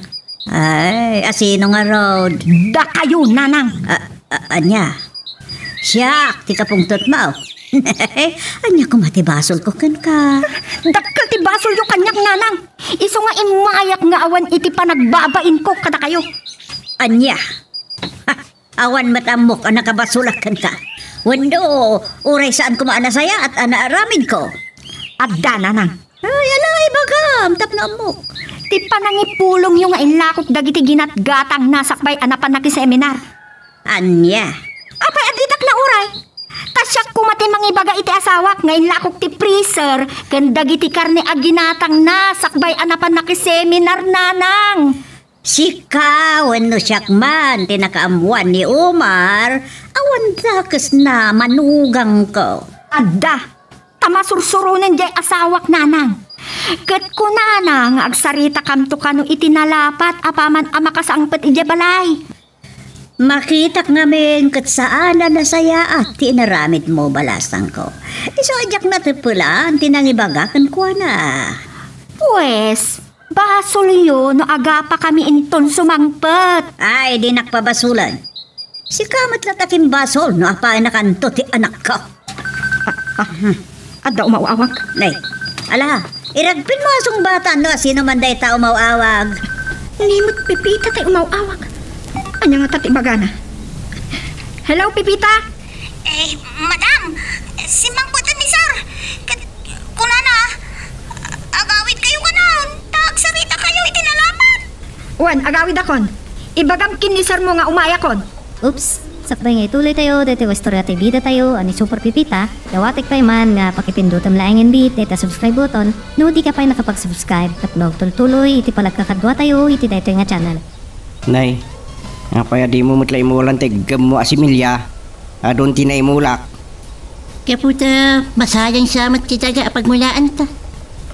Ay, asino ngarud? Dakayo, nanang. A, a, ania? Siak ti kapungtotmo. Ania koma ti basolko kenka? Dakkel ti basolyo kaniak, nanang. Isu nga immayak nga awan iti panagbabainko kadakayo. Ania? Ha, awan met ammok a nakabasolak kenka. Wenno, uray saan koma a nasayaat a naaramidko. Adda, nanang. Ay, ala, ibagam, tapno ammok. Ti panangipulongyo nga inlakok dagiti ginatgatang nasakbay a napan nakiseminar. Ania? Apay a ditak nauray? Ta siak koma ti mangibaga iti asawak nga inlakok ti freezer ken dagiti karne a ginatang nasakbay a napan nakiseminar, nanang. Sika wenno siak man ti nakaammoan ni Omar, awan dakesna manugangko. Adda, ta masursuronen diay asawak, nanang. Ket kunana nga agsaritakamto kano iti nalapat apaman a makasangpet idiay balay. Makitak ngamin ket saan a nasayaat ti inaramidmo, balasangko. Isu a diak nateppelan ti nangibaga kenkuana. Pues, basolyo no agapakami inton sumangpet. Ay, dinak pabasolen. Sika met latta ti basol no apayenakanto ti anakko. Ah, ah, adda umaw-awag. Nay, ala, iragpinmo a sungbatan no asino man dayta umaw-awag. Ni met Pepita tay umaw-awag. Ania ngata ti ibagana? Hello, Pepita? Eh, madam, simmangpeten ni sir. Ket kunana, agawidkayo kanan, ta agsaritakayo iti nalapat. Wen, agawidakon. Ibagam ken ni sir mo nga umayakon. Oops! Sakbay nga ituloytayo daytoy a istorya ti bidatayo a ni Super Pepita, dawatek pay man nga pakipindutem laengen met dayta subscribe button no dika pay nakapag-subscribe tapno agtultuloy iti panagkakaduatayo iti daytoy nga channel. Nay, apay a dimo met la imulan ti iggemmo a similya? Adun ti naimulak. Gapu ta masayang sa met ti daga a pagmulaanta.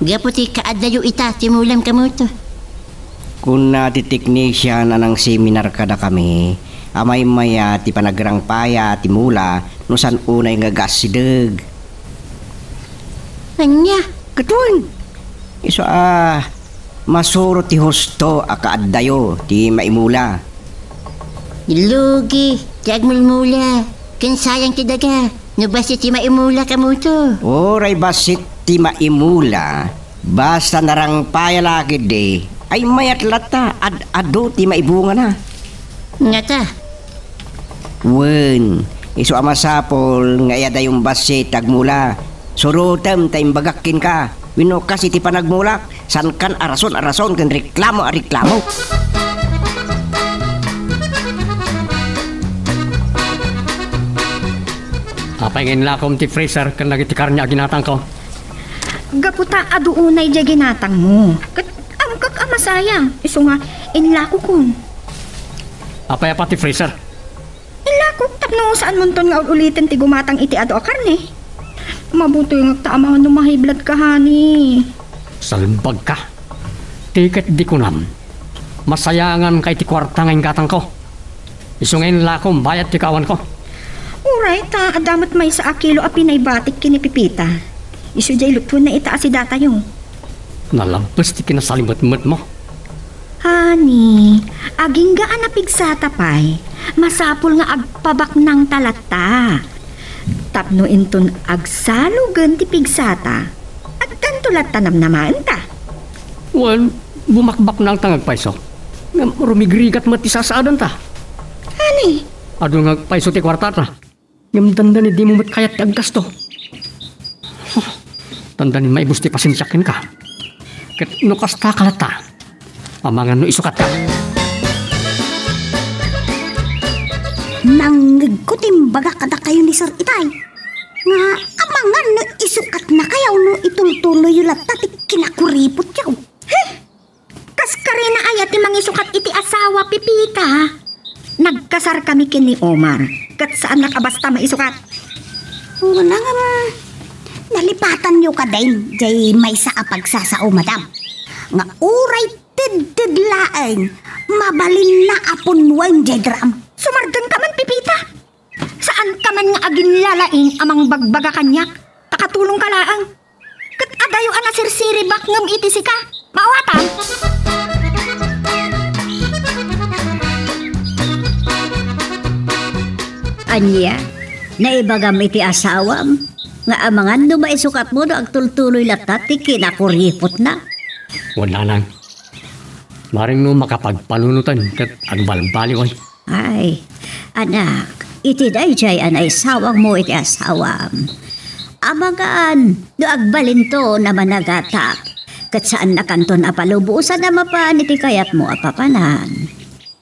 Gapu ti kaaddayo ita ti mulam kamoto. Kuna ti teknisian a nangseminar kadakami a maymayat ti panagrangpaya ti mula no saan unay nga agasideg. Ania? Ket wen, isu a masuro ti husto a kaaddayo ti maimula. Lugi ti agmulmula, ken sayang ti daga no bassit ti maimula kamoto. Uray bassit ti maimula, basta narangpaya la ketdi, ay mayat latta, ad-adu ti maibungana. Ngata? Wen, isu a masapul nga iyadayon bassit ti agmula. Surotem ta imbagak kenka, wenno kas iti panagmulak, saankan a rason a rason ken reklamo a reklamo. Apay nga inlakom ti freezer ken dagiti karne a ginatangko? Gapu ta adu unay diay ginatangmo. Ket amkak a masayang, isu nga inlakokon. Apay a pay ti freezer? Inlakok tapno saanmonton nga ul-uliten ti gumatang iti adu a karne. Mabutingak ta amangan no ma-high blood ka, honey. Salbagka. Ti ket di kunam, masayanganka iti kuarta nga inggatangko. Isu nga inlakom bayad ti kaawanko. Uray ta adda met maysa a kilo a pinay batik ken ni Pepita. Isu diay lutuen na ita a sidatayo. Nalabbes ti kinasalimetmetmo. Honey, agingga a napigsata pay, masapul nga agpabaknangta latta. Tapno inton agsalugen ti pigsata, addanto latta namnamaenta. Wen, bumakbaknangta nga agpayso. Ngem rumigrigat met ti sasaadanta. Honey. Adu nga agpayso ti kuartata. Ngem dandani dimo met kayat ti aggasto. Dandani maibus ti pasensiak kenka. Ket no kasta ka latta, amangan no isukatka. Nangngegko ti imbaga kadakayo ni Sir Itay, nga amangan no isukatnakayo no itultuloyyo latta ti kinakuripotyo. He! Kas karina aya ti mangisukat iti asawa, Pepita? Nagkasarkami ken ni Omar, ket saannak a basta maisukat. Una nga, nalipatanyo kadin diay maysa a pagsasao, madam, nga uray tedted laeng, mabalinna a punnoen diay drum. Sumardengka man, Pepita. Saanka man nga aginlalaing a mangbagbaga kaniak, ta katulongka laeng. Ket adayo a nasirsiribak ngem iti sika. Maawatam? Ania? Naibagam iti asawam? Nga amangan no maisukatmo no agtultuloy latta ti kinakuripotna. Wen, nanang. Bareng no makapagpanunoten ket agbalbaliwen. Ay, anak, iti daydiay a naisawangmo iti asawam, amangan no agbalinto a managatak, ket saannakanton a palubosan a mapan iti kayatmo a papanan.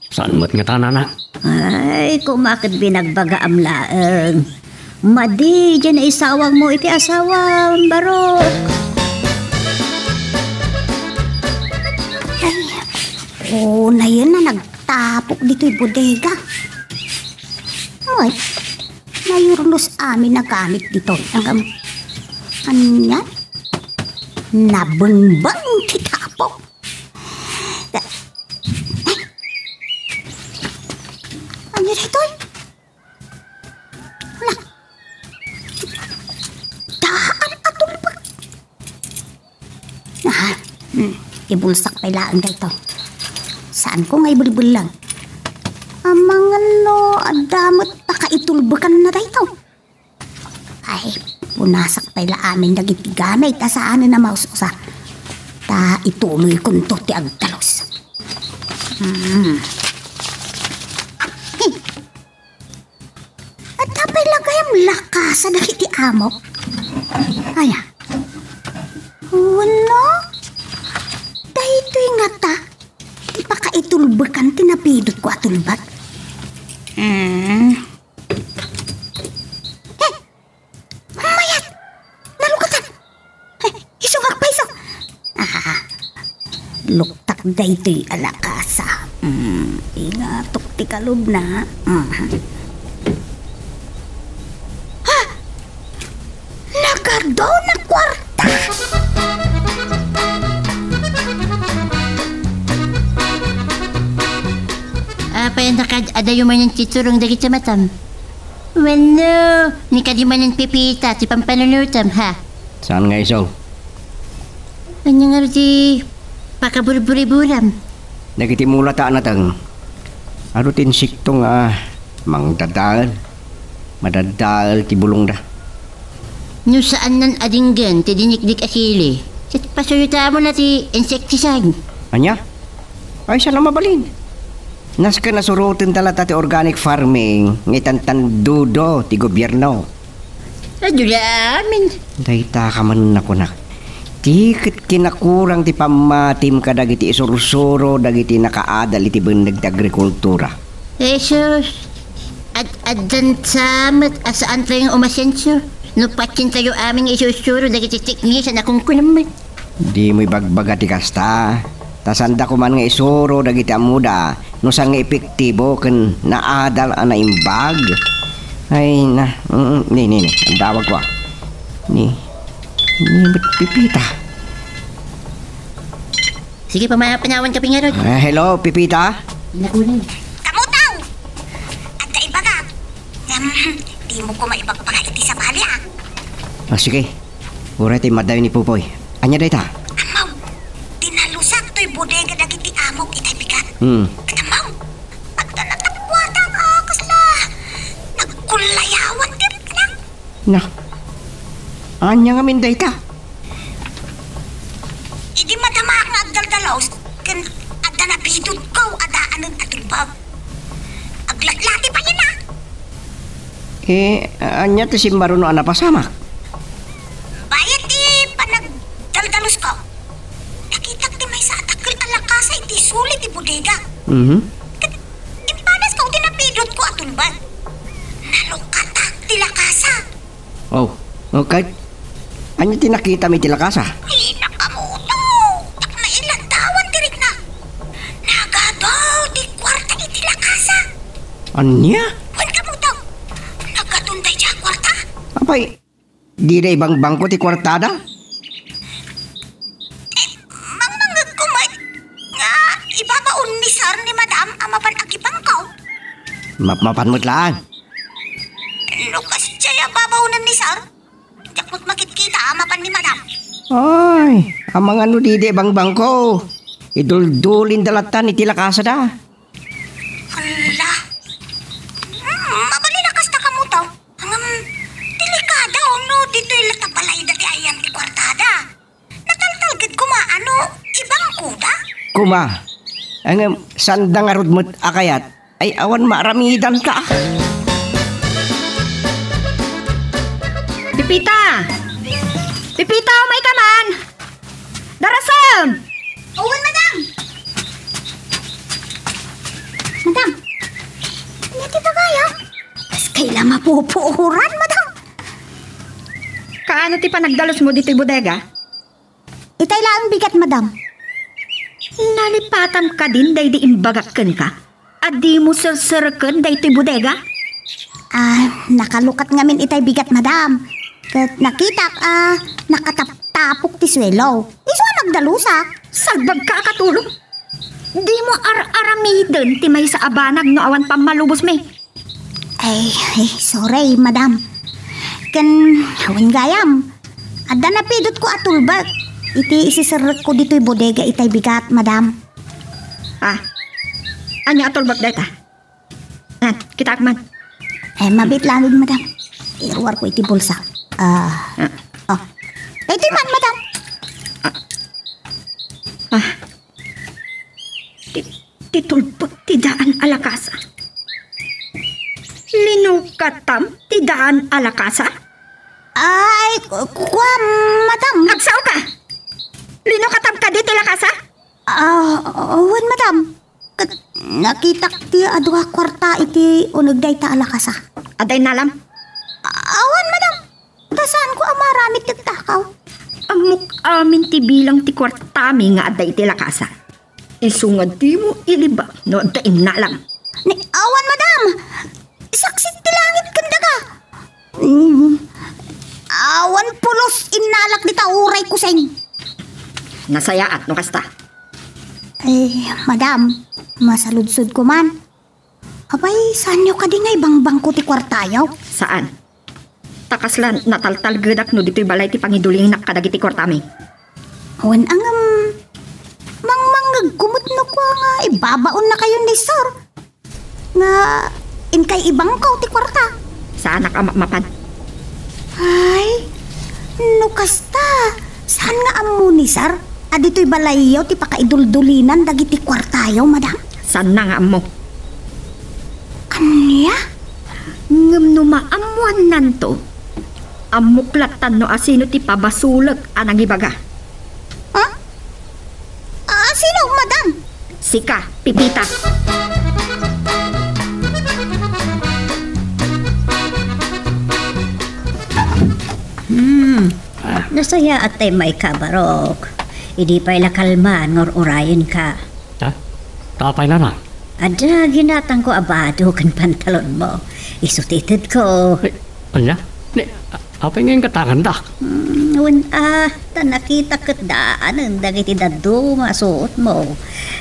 Saan met ngata, nana? Ay, koma ket binagbagaam laeng. Madi diay naisawangmo iti asawam, Barok. Ay, unayen a nagtapok ditoy bodega. Ay, nayurnos amin a gamit ditoy. Ang, ania? Nabengbeng ti tapok. Ania daytoy? Ala. Daan a tulbek. Ah, hmm. Ibulsak pay laeng daytoy. Saanko nga ibelbellang? Amangan no adda met pakaitulbekanna daytoy. Ay, punasak pay la amin dagiti gamit a saanen a maus-usa. Ta ituloykonto ti agtalus. Hmm. Hey. Adda pay la gayam lakasa dagiti amok? Aya. Wala. Daytoy ngata ti pakaitulbekan ti napidotko a tulbek. Hmm. Hey! Mayat! Nalukatan! Hey, isu nga agpayso! Ah, luktak daytoy a lakasa. Hmm, ingatok ti kalubna. Ah. Ha? Nagadu na kuarta! Apay, nakad-adayo manen ti turong dagiti matam? Wenno, ni kadi manen Pepita ti pampanunotam, ha? Saan nga isu? Ania ngarud ti pakaburburiburam? Dagiti mulata a nateng, adu ti insekto nga mangdadael, madadael ti bulongda. No saannan a denggen ti dinikdik a sili, ket pasuyotamon ti insecticide. Ania? Ay, saan a mabalin? Nasken a surotenda latta ti organic farming nga itantandudo ti gobierno. Adu la amin. Dayta ka man nakunak. Ti ket kinakurang ti pammatim kadagiti isursuro dagiti nakaadal iti benneg ti agrikultura. Jesus, ad-addan sa met a saantayo nga umasenso no patientayo amin nga isursuro dagiti teknisian a kunkunam met. Dimo ibagbaga ti kasta. Ta saanda koman nga isuro dagiti ammoda no saan nga epektibo ken naadal a naimbag. Ay, na, mm, ni, ni, ni, andawag ko, ah. Ni, ni, Pepita. Sige, pama-, panawan ka, pingarod. Ah, hello, Pepita? Nakunan. Kamutaw! Adda ibagak. Em, dimo ko maibagbaga iti sabali, ah. Ah, sige. Uray ti madayo ni Pupoy. Ania dayta? Ammaw, dinalusak toy bodega dagiti amok itay bigat. Hmm. Ket ammaw, adda natagguatak a kasla nagkullayawan ti rikna. Na. Ania ngamin dayta? Idi madama nga agdaldalus, ken adda napidutko a daanen a tulbab. Aglatlati pay ina. Eh, ania ti simmaruno a napasamak? Bayat ti panagdaldalusko, nakitak ti maysa a dakkel a lakasa iti suli ti bodega. Mhm. Ket impanasko ti napidutko a tulbab. Nalukatak ti lakasa. Oh, oh, ket ania ti nakitam iti lakasa? Ay, nakamuto! Ket nailantawan ti rikna. Nagadu ti kuarta iti lakasa. Ania? Wen kamuto, nagadun daydiay a kuarta. Apay, dida ibangbangko ti kuartada? Eh, mangmangngegko met nga ibabaon ni Sir ni Madam a mapan agibangko. Mapmapan met laeng. No kasdiay a babaonen ni Sir, diak met makitkita a mapan ni Madam. Ay, amangan no dida ibangbangko. Iduldulinda lattan iti lakasada. Hala. Hmm, mabalin a kasta kamuto. Ngem, delikada no ditoy Ano, ibangkoda? Kuma, ngem sanda ngarud met a kayat, ay awan maaramidanta. Pipita! Pipita, umay ka man! Darasem! Wen, madam! Madam, ania ti bagayam? Kas kayla mapupuoran, madam. Kaano ti panagdalus mo ditoy bodega? Itay laeng bigat, madam. Nalipatam kadin daydi imbagak kenka a dimo sersereken daytoy bodega? Ah, nakalukat ngamin itay bigat, madam. Ket nakitak a nakataptapok ti suelo. Isu a nagdalusak. Salbagka a katulong. Dimo ar-aramiden ti maysa a banag no awan pammalubosmi. Ay, ay, sorry, madam. Ken, wen gayam, adda napidutko a tulbek iti isiserrekko ditoy bodega itay bigat, madam. Ah, ania a tulbek dayta? Ah, kitaek man. Eh, mabiit laeng, madam. Iruarko iti bulsa. Ah, Ah. Oh. Daytoy man, madam. Ah. Ti, ti tulbek ti daan a lakasa. Linukatam ti daan a lakasa? Ay, ku-, kua, madam. Agsao ka! Linukatam kadi ti lakasa? Ah, wen, madam. Ket nakitak ti adu a kuarta iti uneg dayta a lakasa. Adda innalam? Awan, madam. Ta saanko a maaramid ket takaw. Ammok amin ti bilang ti kuartami nga adda iti lakasa. Isu nga dimo iliba no adda innalam. Ni awan, madam. Saksit ti langit ken daga. Mm. Awan pulos innalak dita uray kuseng. Nasayaat no kasta. Eh, madam, masaludsodko man. Apay, saanyo kadi nga ibangbangko ti kuartayo? Saan. Ta kasla nataltalgedak no ditoy balay ti pangidulingnak kadagiti kuartami. Wen, ngem, mangmangngegko met no kua nga ibabaonnakayon ni Sir nga inkay ibangko ti kuarta. Saanak a mapmapan. Ay, no kasta, saan nga ammo ni Sir a ditoy balayyo ti pakaiduldulinan dagiti kuartayo, madam? Saanna nga ammo. Ania? Ngem no maammoannanto, ammok lattan no asino ti pabasolek a nangibaga. Ha? Ah, sino, madam? Sika, Pipita. Hmm. Nasayaat tay maikabarok. Idi pay la kalman nga ur-urayenka. Ha? Apay laeng? Adda ginatangko a bado ken pantalonmo. Isu ti itedko. Ay, ania? Ni, a-, apay nga inkatangandak? Hmm, wen a, ta nakitak ket daanen dagiti dadduma a suotmo.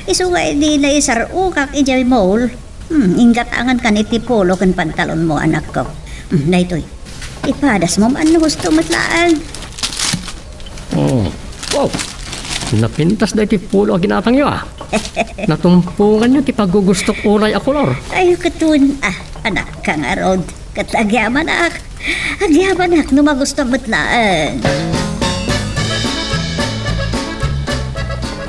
Isu nga idi naisar-okak idiay mall. Hmm, inkatangankan iti polo ken pantalonmo, anakko. Hmm, daytoy. Ipadasmo man no gusto met laeng. Oh. Wow! Napintas daytoy polo a ginatangyo, ah. Natumponganyo ti paggugustok unay a kolor. Ay, ket wen, ah, anakka ngarud. Ket agyamanak. Agyamanak no magusto met laeng.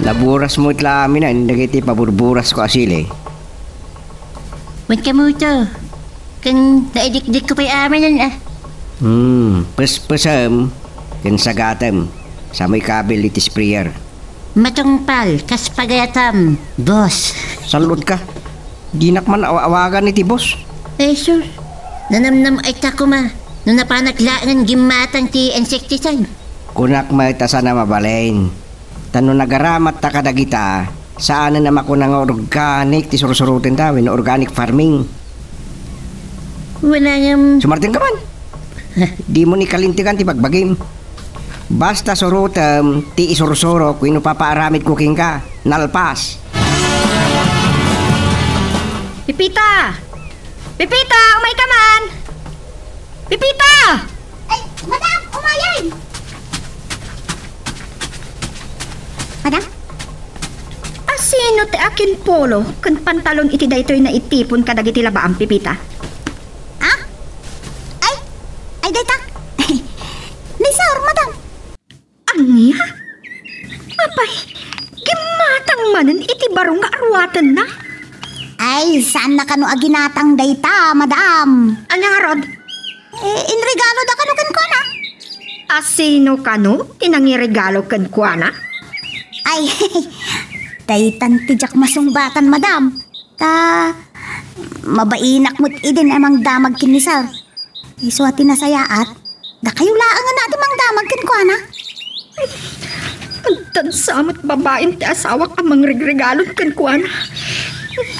Naburasmo met la aminen dagiti paburburasko a sili. Wen kamoto, ken naidikdikko pay aminen, ah. Hmm, pespesem ken sagatem. Samo ikabil iti sprayer. Matungpal, kas pagayatam, boss. Sallotka. Dinak man aw-awagan iti boss. Ay, sus. Nanamnam ay ta koma no napanak laengen gimmatang ti insecticide. Kunak met a saan a mabalin. Ta no nagaramatta kadagita, saanen a makuna nga organic ti sursurotenta wenno organic farming. Wen a ngem. Sumartenka man. Dimo ni kalintegan ti bagbagim. Basta surotem ti isursurok wenno papaaramidko kenka. Nalpas. Pipita! Pipita, umayka man! Pipita! Ay, madam, umayay! Madam? Asino ti akin polo ken pantalon iti daytoy naitipon kadagiti labaam, Pipita? Ah? Ay, ay, dayta. Ni sir, madam. Ania? Apay, baro nga aruatenna. Ay, saanna kano a ginatang dayta, madam. Ania ngarud? Eh, inregaloda kano kenkuana. A sino kano ti nangiregalo kenkuana? Ay, daytan ti diak masungbatan, madam. Ta, mabainak met idin a mangdamag ken ni Sir. Isu a ti nasayaat, dakayo laengen a ti mangdamag kenkuana. Addan sa met babain ti asawak a mangregregalon kenkuana.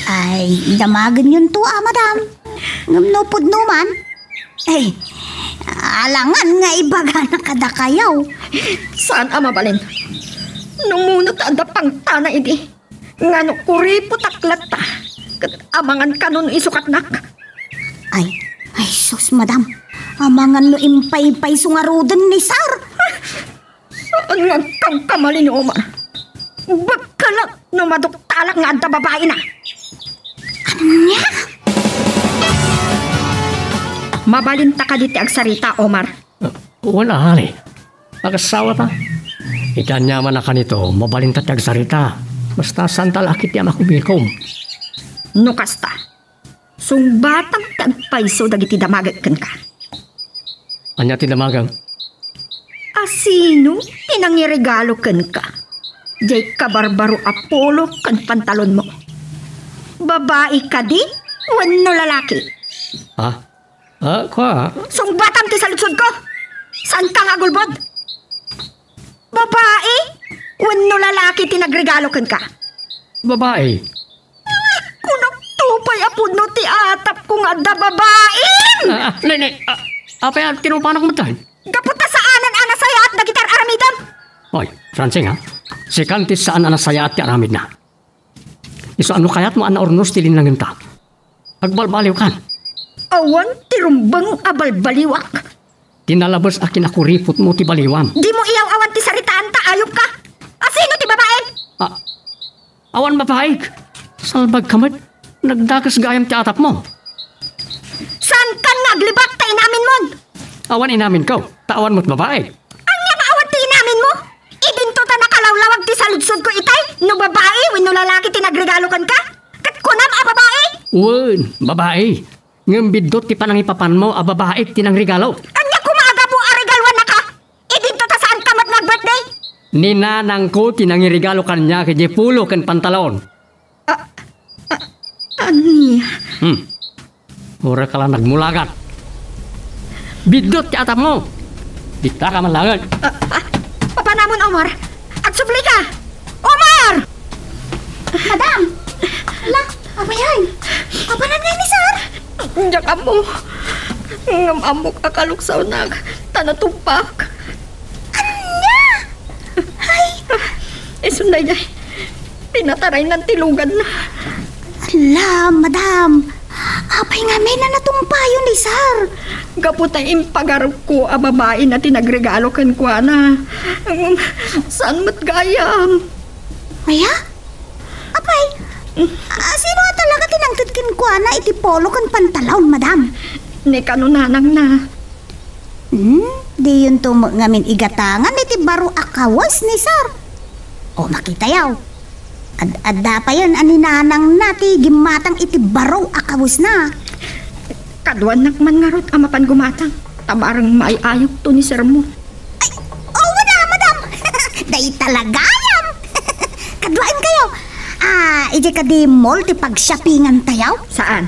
Ay, damagenyonto a, madam. Ngem no pudno man, eh, alangan nga ibagana kadakayo. Saan a mabalin. No muna ta adda pangtana idi, ngano kuripotak latta, ket amangan kano no isukatnak? Ay, ay sus, madam. Amangan no impaypayso ngaruden ni Sir. Saan nga agkamkamali ni Omar? Bekkelek no maduktalak nga adda babaina. Ania? Mabalinta kadi ti agsarita, Omar? Wen, honey. Agassawa ta. Iti aniaman a kanito, mabalinta ti agsarita. Basta saanta la a ketdi a makumikom. No kasta, sungbatam ti agpayso dagiti damagek kenka. Ania ti damagem? A sino ti nangiregalo kenka? Diay kabarbaro a polo ken pantalonmo. Babai kadi wenno lalaki? Ha? Ah, kua? Sungbatam ti saludsodko. Saanka nga agulbod? Babai wenno lalaki ti nagregalo kenka? Babai. Kunakto pay a pudno ti atapko nga adda babain! Ah, ah, ne, ne, ah, apay a tinupanak met? Gapu ta saanen a nasayaat dagiti ar-aramidem. Oy, Francine, ha? Sikan ti saan a nasayaat ti aramidna. Isu a no kayatmo a naurnos ti linnangenta, agbalbaliwkan. Awan ti rumbeng a balbaliwak. Ti nalabes a kinakuripotmo ti baliwam. Dimo iyaw-awan ti saritaanta, ayupka. A sino ti babaen? Ah, awan babaik. Salbagka met. Nagdakes gayam ti atapmo. Saankan nga aglibak ta inaminmon? Awan inaminko, ta awan met babaik. Ania nga awan ti inaminmo? Idinto ta nakalawlawag ti saludsodko itay, no babai wenno lalaki ti nagregalo kenka? Ket kunam a babai? Wen, babai. Ngem biddut ti panangipapanmo a babaik ti nangregalo. Ania koma a gapu a regaluannaka? Idinto ta saanka met nga ag-birthday? Ni nanangko ti nangiregalo kaniak idiay polo ken pantalon. Ah, ah, ania? Hmm. Uray ka la nagmulagat. Biddut ti atapmo. Ditaka man laengen. Ah, ah, papanamon, Omar. Agsublika! Omar! Madam! Ala, apay ngay? Apanan ngay ni Sir? Diak ammo. Ngem ammok a kaluksawnak, ta natungpak. Ania? Ay! Isu daydiay, pinataraynan ti luganna. Ala, madam. Apay ngamin a natungpayo ni Sir? Gapu ta impagarupko a babaina ti nagregalo kenkuana. Ngem saan met gayam. Aya? Apay, a, sino a talaga ti nangted kenkuana iti polo ken pantalon, madam? Ni kano nanangna. Hmm, diyonto met ngamin igatangan iti baro a kawes ni Sir. O, makitayo. Ad-, adda payen a ni nanangna ti gimmatang iti baro a kawesna. Kaduanak man ngarud a mapan gumatang, ta bareng maay-ayokto ni Sir mo. Ay, oo na, madam. Dayta la gayam. Kaduaenkayo. Ah, idiay kadi mall ti pagshoppingantayo? Saan?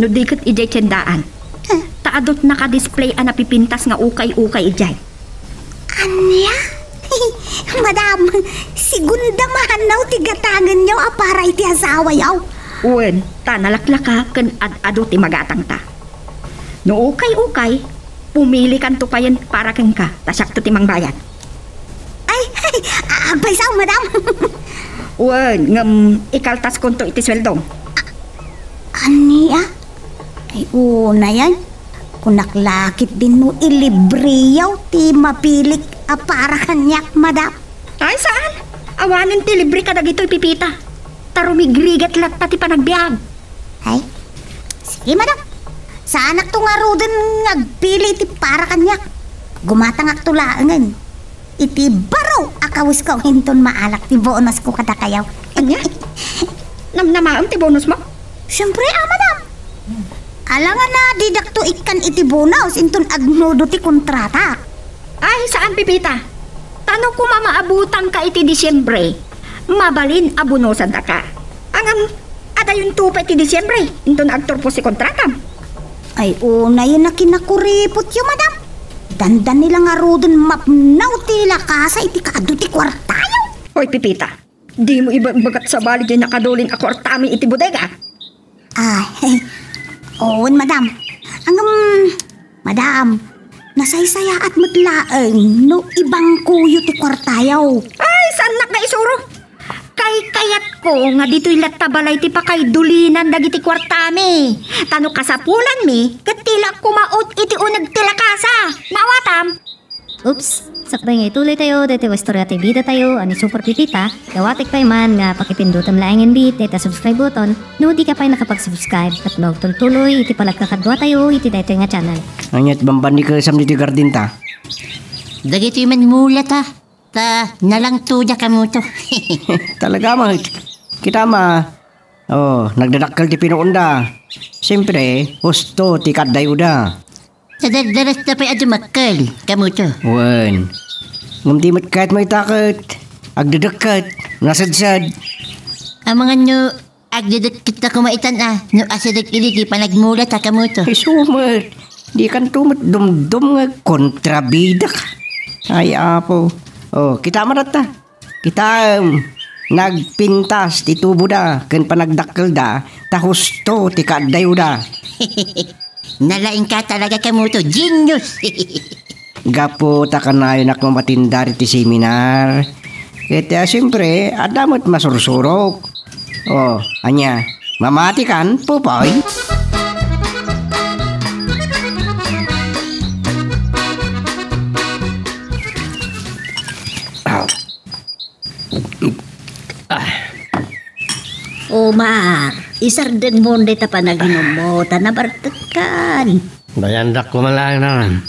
No di ket idiay tiendaan. Huh? Ta adu ti naka-display a napipintas nga ukay-ukay idiay. Ania? Madam, segunda mano ti gatangenyo a para iti asawayo? Wen, ta nalaklaka ken ad-adu ti magatangta. No ukay-ukay, pumilikanto payen para kenka, ta siakto ti mangbayad. Ay, ay, agpayso, madam. Wen, ngem ikaltaskonto iti sueldom. Ania? Ay, unayen. Kunak la ketdin no ilibreyo ti mapilik a para kaniak, madam. Ay, saan? Awanen ti libre kadagitoy, Pipita. Ta rumigrigat latta ti panagbiag. Ay, sige, madam. Saanakto ngaruden nga agpili ti para kaniak. Gumatangakto laengen iti baro a kawesko inton maalak ti bonusko kadakayo. Nya? Namnamaem ti bonus mo? Siempre, ah, madam. Alangan na, didakto ikkan iti bonus, inton agnudo ti kontrata. Ay, saan, Pipita. Ta no koma maabutangka iti Disyembre, mabalin a bonusan daka. Ngem, adayonto pay ti Disyembre, inton agturpos ti kontratam. Ay, unayen a kinakuripotyo, madam. Dandani la ngaruden mapnaw ti lakasa iti kaadu ti kuartayo. Hoy, Pipita, dimo ibagbagat sabali diay nakadulin a kuartami iti bodega. Ah, wen, madam. Ngem, madam, nasaysayaat met laeng no ibangkoyo ti kuartayo. Ay, saannak nga isuro. Kaykayatko nga ditoy latta balay ti pakaidulinan dagiti kuartami. Ta no kasapulanmi, ket ti la kumaot iti uneg ti lakasa. Naawatam? Oops! Sakbay nga ituloytayo daytoy nga istorya ti bidatayo a ni Super Pipita, dawatek pay man nga pakipindutem laengen bi dayta subscribe button no dika pay nakapag-subscribe tapno agtultuloy iti panagkakaduatayo iti daytoy nga channel. Ania ti bambannikesam ditoy gardenta? Dagitoy man mulata, ta nalangtoda kamoto. Talaga met. Kitam a, oh, nagdadakkel ti pinuonda. Siempre, husto ti kaaddayoda. Sa dardarasta pay a dumakkel, kamoto. Wen. Ngem di met kayatmo ita ket agdedekket, nasedsed. Amangan no agdedekket ta koma itan a, no asideg idi ti panagmulata, kamoto. Isu met, dikanto met dumdum nga kontrabidak. Ay, Apo. Oh, kita met ta. Kitaem, nagpintas ti tuboda ken panagdakkelda, ta husto ti kaaddayoda. Nalaingka talaga, kamoto, genius! Gapu ta kanayonak mamatindar iti seminar. Ket, ah, siempre, adda met masursurok. Oh, ania, mamatikan, Pupoy? Ah. Omar, isardengmon dayta panaginummo, ta nabartekkan. Bayandak koma laeng, nanang.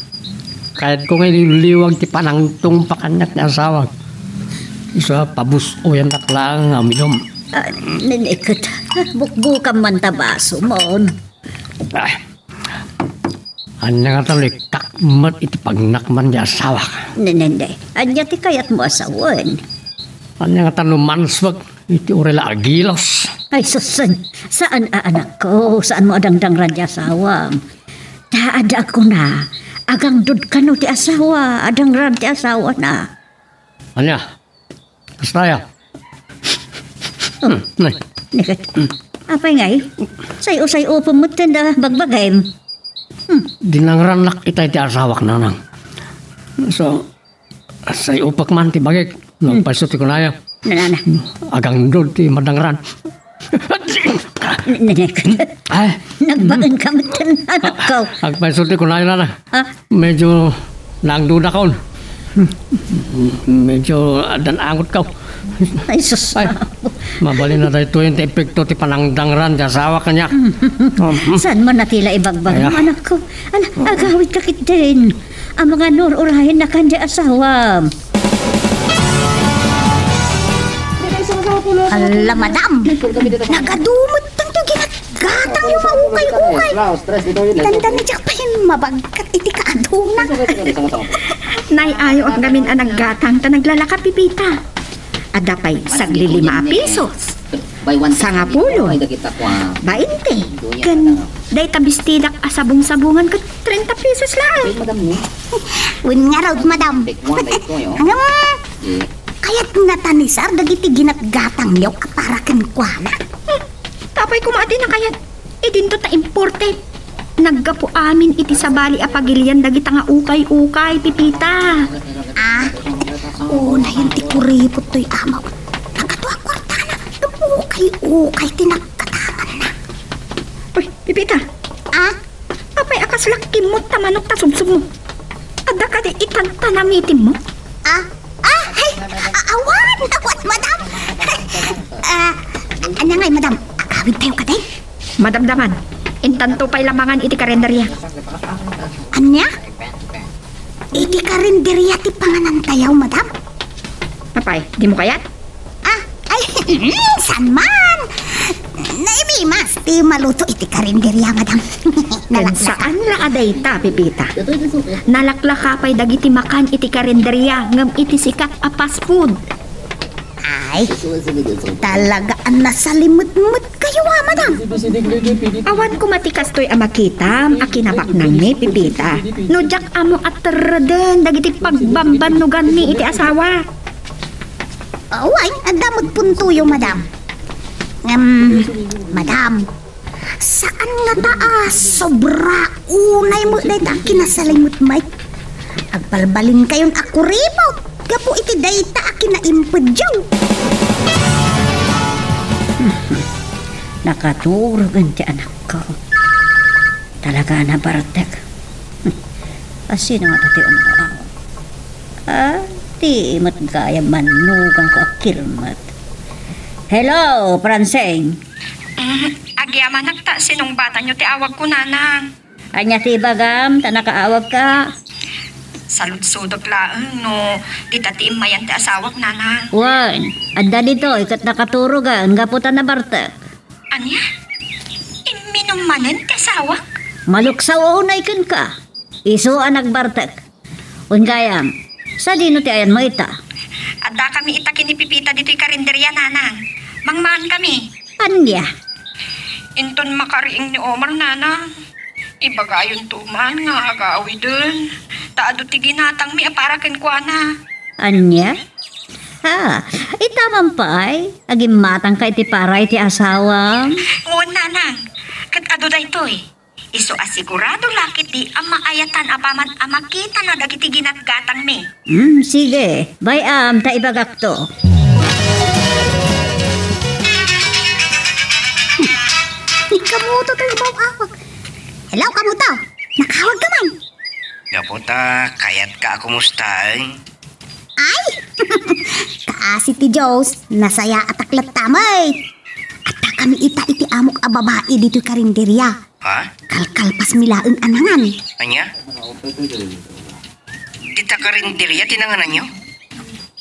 Kayatko nga iliwliwag ti panangtungpa kaniak ni asawak. Isu a pabus-oyandak laeng nga uminum. Ah, niniket, bukbukam man ta basomon. Ah. Ania ngata no ikkak met iti pagnakman ti asawak? Nene, ania ti kayatmo a sawen? Ania ngata no manswek iti uray la agilos? Ay, sus, saan, saan a, anakko, saanmo a dangdangran ti asawam. Ta adda agkuna, agangdod kano ti asawa, a dangran ti asawana. Ania? Kasta ya. Hmm, nay. Neket. Apay ngay? Say-o-say-opem met ti bagbagim. Hmm. Dinangrannak itay ti asawak, nanang. So, say-opek man ti bagik. Hmm. Nagpayso ti kunaya. Nanana. Agangdod ti madangran. Nenek. Ay. Nagbaenka met, anakko. Agpayso ti kunaya, nanang. Ha? Medyo naangdodakon. Medyo addan angotka. Ay, sus. Ay, mabalin a daytoy ti epekto ti panangdangran ti asawa kaniak. Saan man a ti la ibagbagam, anakko? Ala, agawidka ketdin. Amangan no ur-urayennakan ti asawam. Ala, madam. Nagadu met tanto ginat- Gatangyo maukay-ukay. Dandani diak pay mabagkat iti kaaduna. Nay, ayo ak ngamin a naggatang ta naglalaka, Pipita. Adda pay sagli lima a pisos, sangapulo, bainte, ken dayta bestidak a sabong-sabongan ket trenta pesos laeng. Wen ngarud, madam. Ngem, kayatna ta ni Sar dagiti ginatgatangyo a para kenkuana? Hmm, apay koma a di nakayat? Idinto ta imported. Naggapu amin iti sabali a pagilian dagita nga ukay-ukay, Pipita. Ah, unayen ti kuripot toy amaw. Nagadu a kuartana, ngem ukay-ukay ti naggatanganna. Uy, Pipita. Ah? Apay a kasla kimmot ta manok ta subsubmo? Adda kadi itantanamitimmo? Ah, ah, ay, a-, awan, awan, madam. Ah, ania ngay, madam? Agawidtayo kadi? Madamdaman, intanto pay la mangan iti karinderya. Ania? Iti karinderya ti panganantayo, madam? Apay, dimo kayat? Ah, ay, mm, Saan man? Naimimas ti maluto iti karinderia, madam. Ken saan la a dayta, Pepita. Nalaklaka pay dagiti makan iti karinderia ngem iti sikat a fast food. Ay, talaga a nasalimetmet kayo, ah, madam. Awan koma ti kastoy a makitam a kinabaknangmi, Pepita. No diak ammo a terreden dagiti pagbambannoganmi iti asawa. Awan, adda met puntoyo, madam. Ngem, madam, saan ngata a sobra unay met dayta a kinasalimetmet? Agbalbalinkayon a kuripot gapu iti dayta a kinaimpedyo. Nakaturogen ti anakko. Talaga a nabartek. Asino ngata ti umawag? Ah, di met gayam mannugangko a kilmet. Hello, Francine. Mm, agyamanak ta sinungbatanyo ti awagko, nanang. Ania ti ibagam ta nakaawagka? Saludsodek laeng no dita ti immayan ti asawak, nanang. Wen, adda ditoy ket nakaturogen gapu ta nabartek. Ania? Imminum manen ti asawak? Maluksaw unay kenka. Isu a nagbartek. Wen gayam, sadino ti ayanmo ita? Addakami ita ken ni Pepita ditoy karinderia, nanang. Mangmangankami. Ania? Inton makariing ni Omar, nanang, ibagayonto man nga agawiden. Ta adu ti ginatangmi a para kenkuana. Ania? Ha, ita man pay, agimmatangka iti para iti asawam? Wen, nanang, ket adu daytoy. Isu a sigurado la ketdi a maayatan apaman a makitana dagiti ginatgatangmi. Hmm, sige. Bay-am ta ibagakto. Ni kamuto ti umaw-awag. Hello, kamuto. Nakaawagka man. Gapu ta kayatka a kumustaen. Ay! Kaasi ti Dios, nasayaatak latta met. Addakami ita iti amok a babai ditoy karinderia. Ha? Kalkalpasmi laeng a nangan. Ania? Dita karinderia ti nangananyo?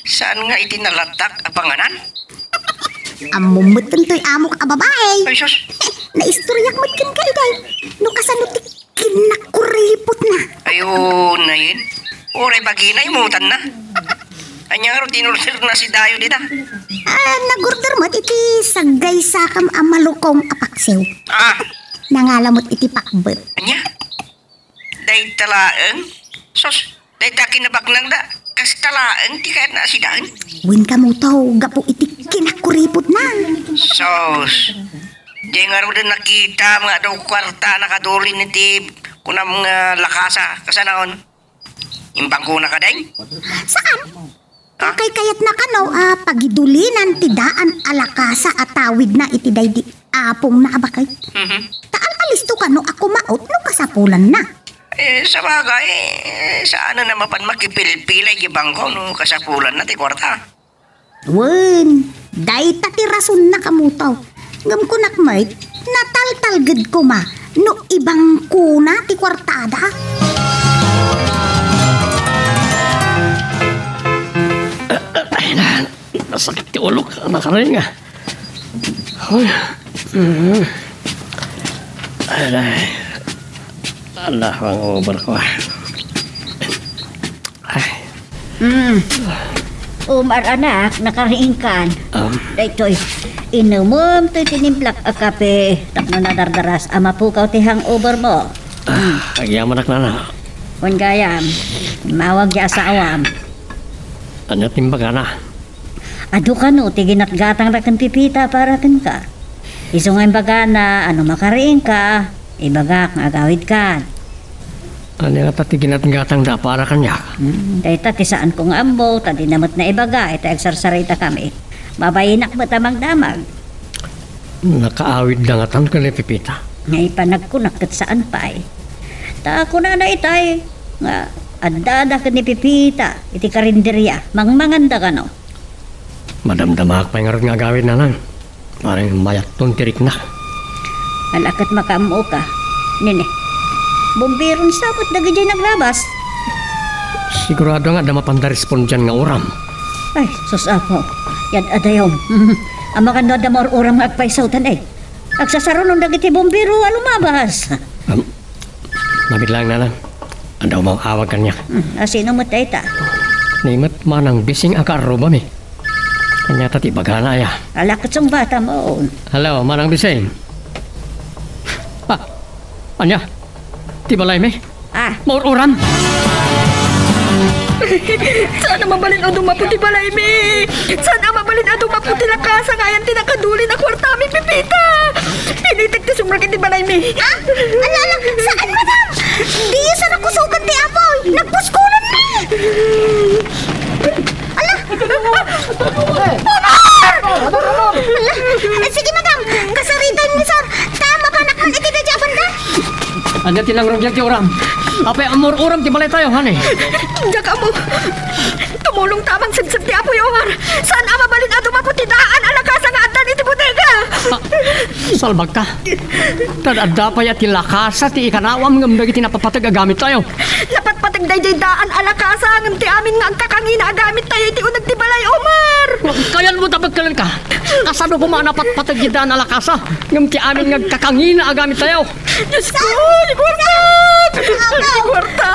Saan nga iti nalatak a panganan? Ammom met daytoy amok a babai. Ay, sus. Naistoryak met kenka, iday. No kasano ti kinakuripotna. Ay, oo, nayen. Uray bagina, imutanna. Ania ngarud ti in-orderna sidayo dita? Ah, nag-order met iti saggaysakam a malukong a paksiw. Ah. Nangala met iti pakbet. Ania? Dayta laeng? Sus, dayta kinabaknangda. Kasta laeng ti kayatna a sidaen. Wen kamuto, gapu iti kinakuripotna. Sus, di ngaruden nakitam nga adu kuarta a nakadulin iti kunam nga lakasa. Kasanaon? Imbangkona kadi? Saan? Ha? Kaykayatna kano a pagidulinan ti daan a lakasa a tawidna iti daydi apongna a baket? Mhm. Ta al-alisto kano a kumaot no kasapulanna. Eh, sabagay, eh, saan na mapan makipilpilay ti bangko no kasapulanna ti kuarta? Wen, dayta ti rasonna kamuto. Ngem kunak met, nataltalged koma no ibangkona ti kuartada. Ay, na, nasakit ti ulok, nakaringa. Ay, mm. Ay, ay. Ala, ang ubar ko, ah. Ay. Mm. Umar, anak, nakariingkan. Um. Daytoy, inumom toy tinimplak a kape tapno nadardaras a mapukaw ti hangover mo. Ah, agyamanak, nana. Wen gayam, immawag ti asawam. Ania ti imbagana? Adu kano ti ginatgatangna ken Pepita para kenka. Isu nga imbagana a no makariingka, ibagak nga agawidkan. Ania ngata ti ginatgatangda para kaniak? Hmm, dayta ti saanko nga ammo, ta dina met naibaga iti agsarsaritakami. Mabayinak met a magdamag. Nakaawidda ngatan ken ni Pepita? Naipan nagkunak ket saan pay. Ta kunana itay nga addada ken ni Pepita iti karinderia, mangmanganda kano. Madamdamaak pay ngarud nga agawid, nanang. Parang mayatton ti rikna. Ala ket makaammoka. Nini, bomberon sa met dagidiay naglabas. Sigurado nga adda mapanda respondian nga uram. Ay, sus, Apo. Yad adayom. Amangan no adda maur-uram nga agpayso, tan, eh. Agsasarunon dagiti bumbero a lumabas. Am, mabiit laeng, nanang. Adda umaw-awag kaniak. Hmm, a sino met dayta? Ni met Manang Bising a kaarrubami. Ania ta ti ibagana, aya? Ala, ket sungbatam. Hello, Manang Bising. Ah, ania? Ti balaymi? Ah. Maur-uram? Saan a mabalin a dumapo ti balaymi? Saan a mabalin a dumapo ti lakasa nga ayan ti nakadulin a kuartami, Pepita? Pinitik ti sumrek iti balaymi. Ah? Ala, ala, saan, madam? Diyo sa nakusugan ti apoy. Nagpuskolon ni. Ala! Omar! Ala! Eh, sige, madam. Kasaritayo ni sir. Ta, mapanak man iti dadya banda. Ania ti nangrugian ti uram? Apay a maur-uram ti balaytayo, honey? Diak ammo. Tumulongta a mangsegseg ti apoy, Omar. Saan a mabalin a dumapo ti daan a lakasa nga addan iti bodega. Ah, salbagka. Tad adda pay a ti lakasa ti ikanawam ngem dagiti napatpateg a gamittayo. Napatpateg daydiay daan a lakasa ngem ti amin nga agkakangina a gamittayo iti uneg ti balay, Omar. Kayanmo ta pagkalenka. Kasano koma a napatpateg ti daan a lakasa ngem ti amin nga agkakangina a gamittayo? Dios ko, di kwarta! Di kwarta!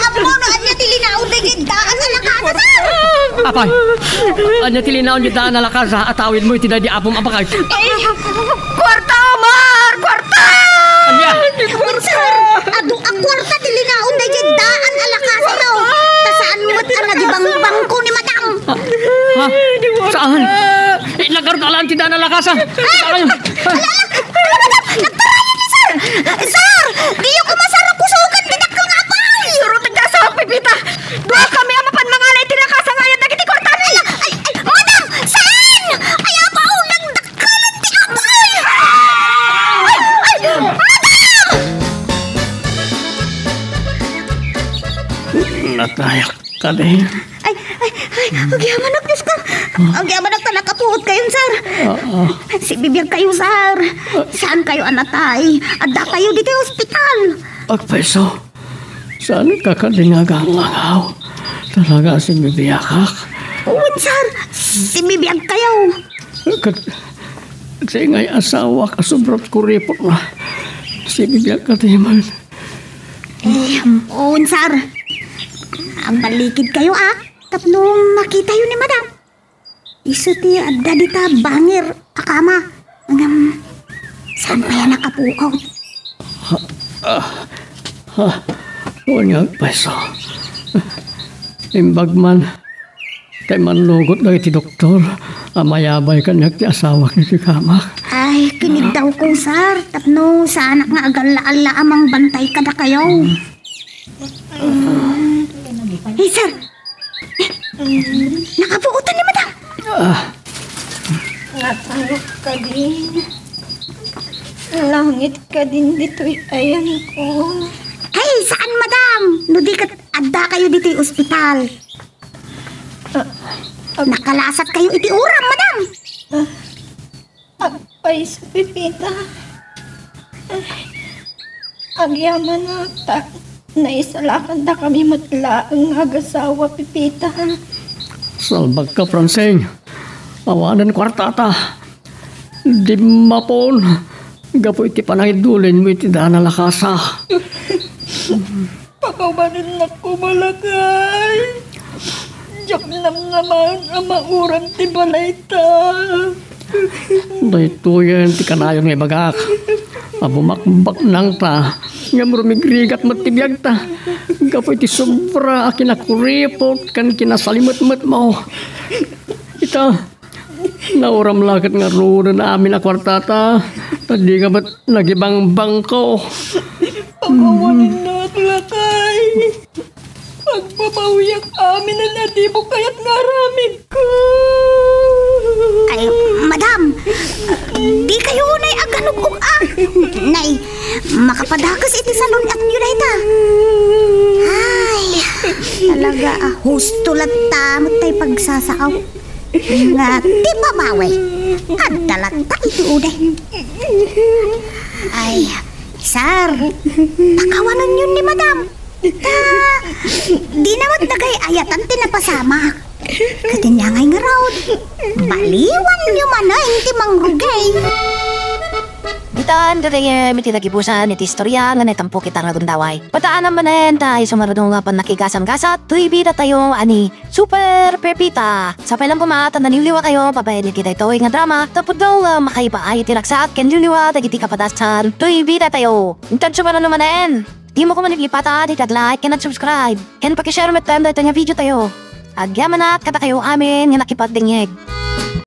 Apo, no, ania ti linaon daydiay daan a lakasa, sir? Apay, ania ti linaon ti daan a lakasa a tawidmo iti daydi apom a bakay? Eh, kwarta, Omar! Kwarta! Ania? Di kwarta! Sir, adu a kwarta ti linaon daydiay daan a lakasa, no? Ta saan met a nagibangbangko ni madam? Ha? Saan? Eh, nagkaroon alaan ti daan a lakasa. Ay! Ala, ala, ala, madam! Nagtarayan ni sir! Sir! Diyo koma, sir, a kusugan ti dakkel nga apay! Suroteg ti asawa, Pepita! Duakami a mapan mangala iti lakasa nga ayan dagiti kuartami! Ay, ay, madam! Saan? Ay, apo, nagdakkelan ti apay! Ay, ay, madam! Natayak kadi. Ay, ay, ay, agyamanak, Dios ko. Agyamanak ta nakapuot kayon, sir. Ah, ah. Sibibiag kayo, sir. Saan kayo a natay? Adda kayo ditoy ospital. Agpayso. Saan ka kadi nga aglangaw? Talaga, sibibiagak. Wen, sir. Sibibiag kayo. Ket, ket ngay asawak a sobra't kuripot na. Sibibiag kadi man. Eh, wen, sir. Agballikid kayo, ah. Tapno makitayo ni madam. Isu ti adda dita bangir a kama. Ngem, saan pay a nakapukaw? Ha, ah, ha, wen nga agpayso. Imbag man, tay mannugot dagiti doktor a mayabay kaniak ti asawak iti kamak. Ay, kiniddaw ko, sir. Tapno saanak nga agalla-alla a mangbantay kadakayo. Hey, sir! Nakapuotan ni madam! Ah. Natalok kadin. Langit kadin ditoy ayanko. Ay, saan, madam? No di ket adda kayo ditoy ospital. Ah, ag- Nakalasat kayo iti uram, madam. Ah, agpayso, Pepita. Ay, agyamanak ta naisalakandakami met laeng nga agasawa, Pepita. Salbagka, Francine. Awanen kuartata. Dimmapon gapu iti panangidulinmo iti daan a lakasa. Pakawanennak koma, lakay. Diak namnamaen a mauram ti balayta. Daytoyen ti kanayon nga ibagak a bumakbaknangta ngem rumigrigat met ti biagta gapu iti sobra a kinakuripot ken kinasalimetmetmo. Ita, nauram la ket ngaruden amin a kuartata, ta dika met nagibangbangko. Pakawanennak, lakay. Pagbabawiak amin a di mo kayat nga aramidko. Ay, madam, di kayo unay aganug-ug-a. Nay, makapadakes iti salun-atyo dayta. Ay, talaga, ah, husto latta met tay pagsasao. Nga ti babawi, adda latta iti uday. Ay, sir, pakawanenyon ni madam. Ta, di na met dagay ayatan ti napasamak. Ket ania ngay ngarud? Baliwanyo manen ti mangrugay. Ditan gagayyem iti nagibusan iti istoria nga naitampo kita nga gundaway. Padaanam manen ta isu ngarud nga pannakigasam-gasat toy bidatayo a ni Super Pepita. Sapay lang koma ta naliwliwakayo babaen iti daytoy nga drama, ta pudno nga makaipaay iti ragsak ken liwliwa dagiti kapadasan toy bidatayo. Intan sumarano manen, dimo koma liplipata ti nag-like ken nag-subscribe, ken pakishare metten daytoy nga videotayo. Agyamanak kadakayo amin nga nakipagdengngeg.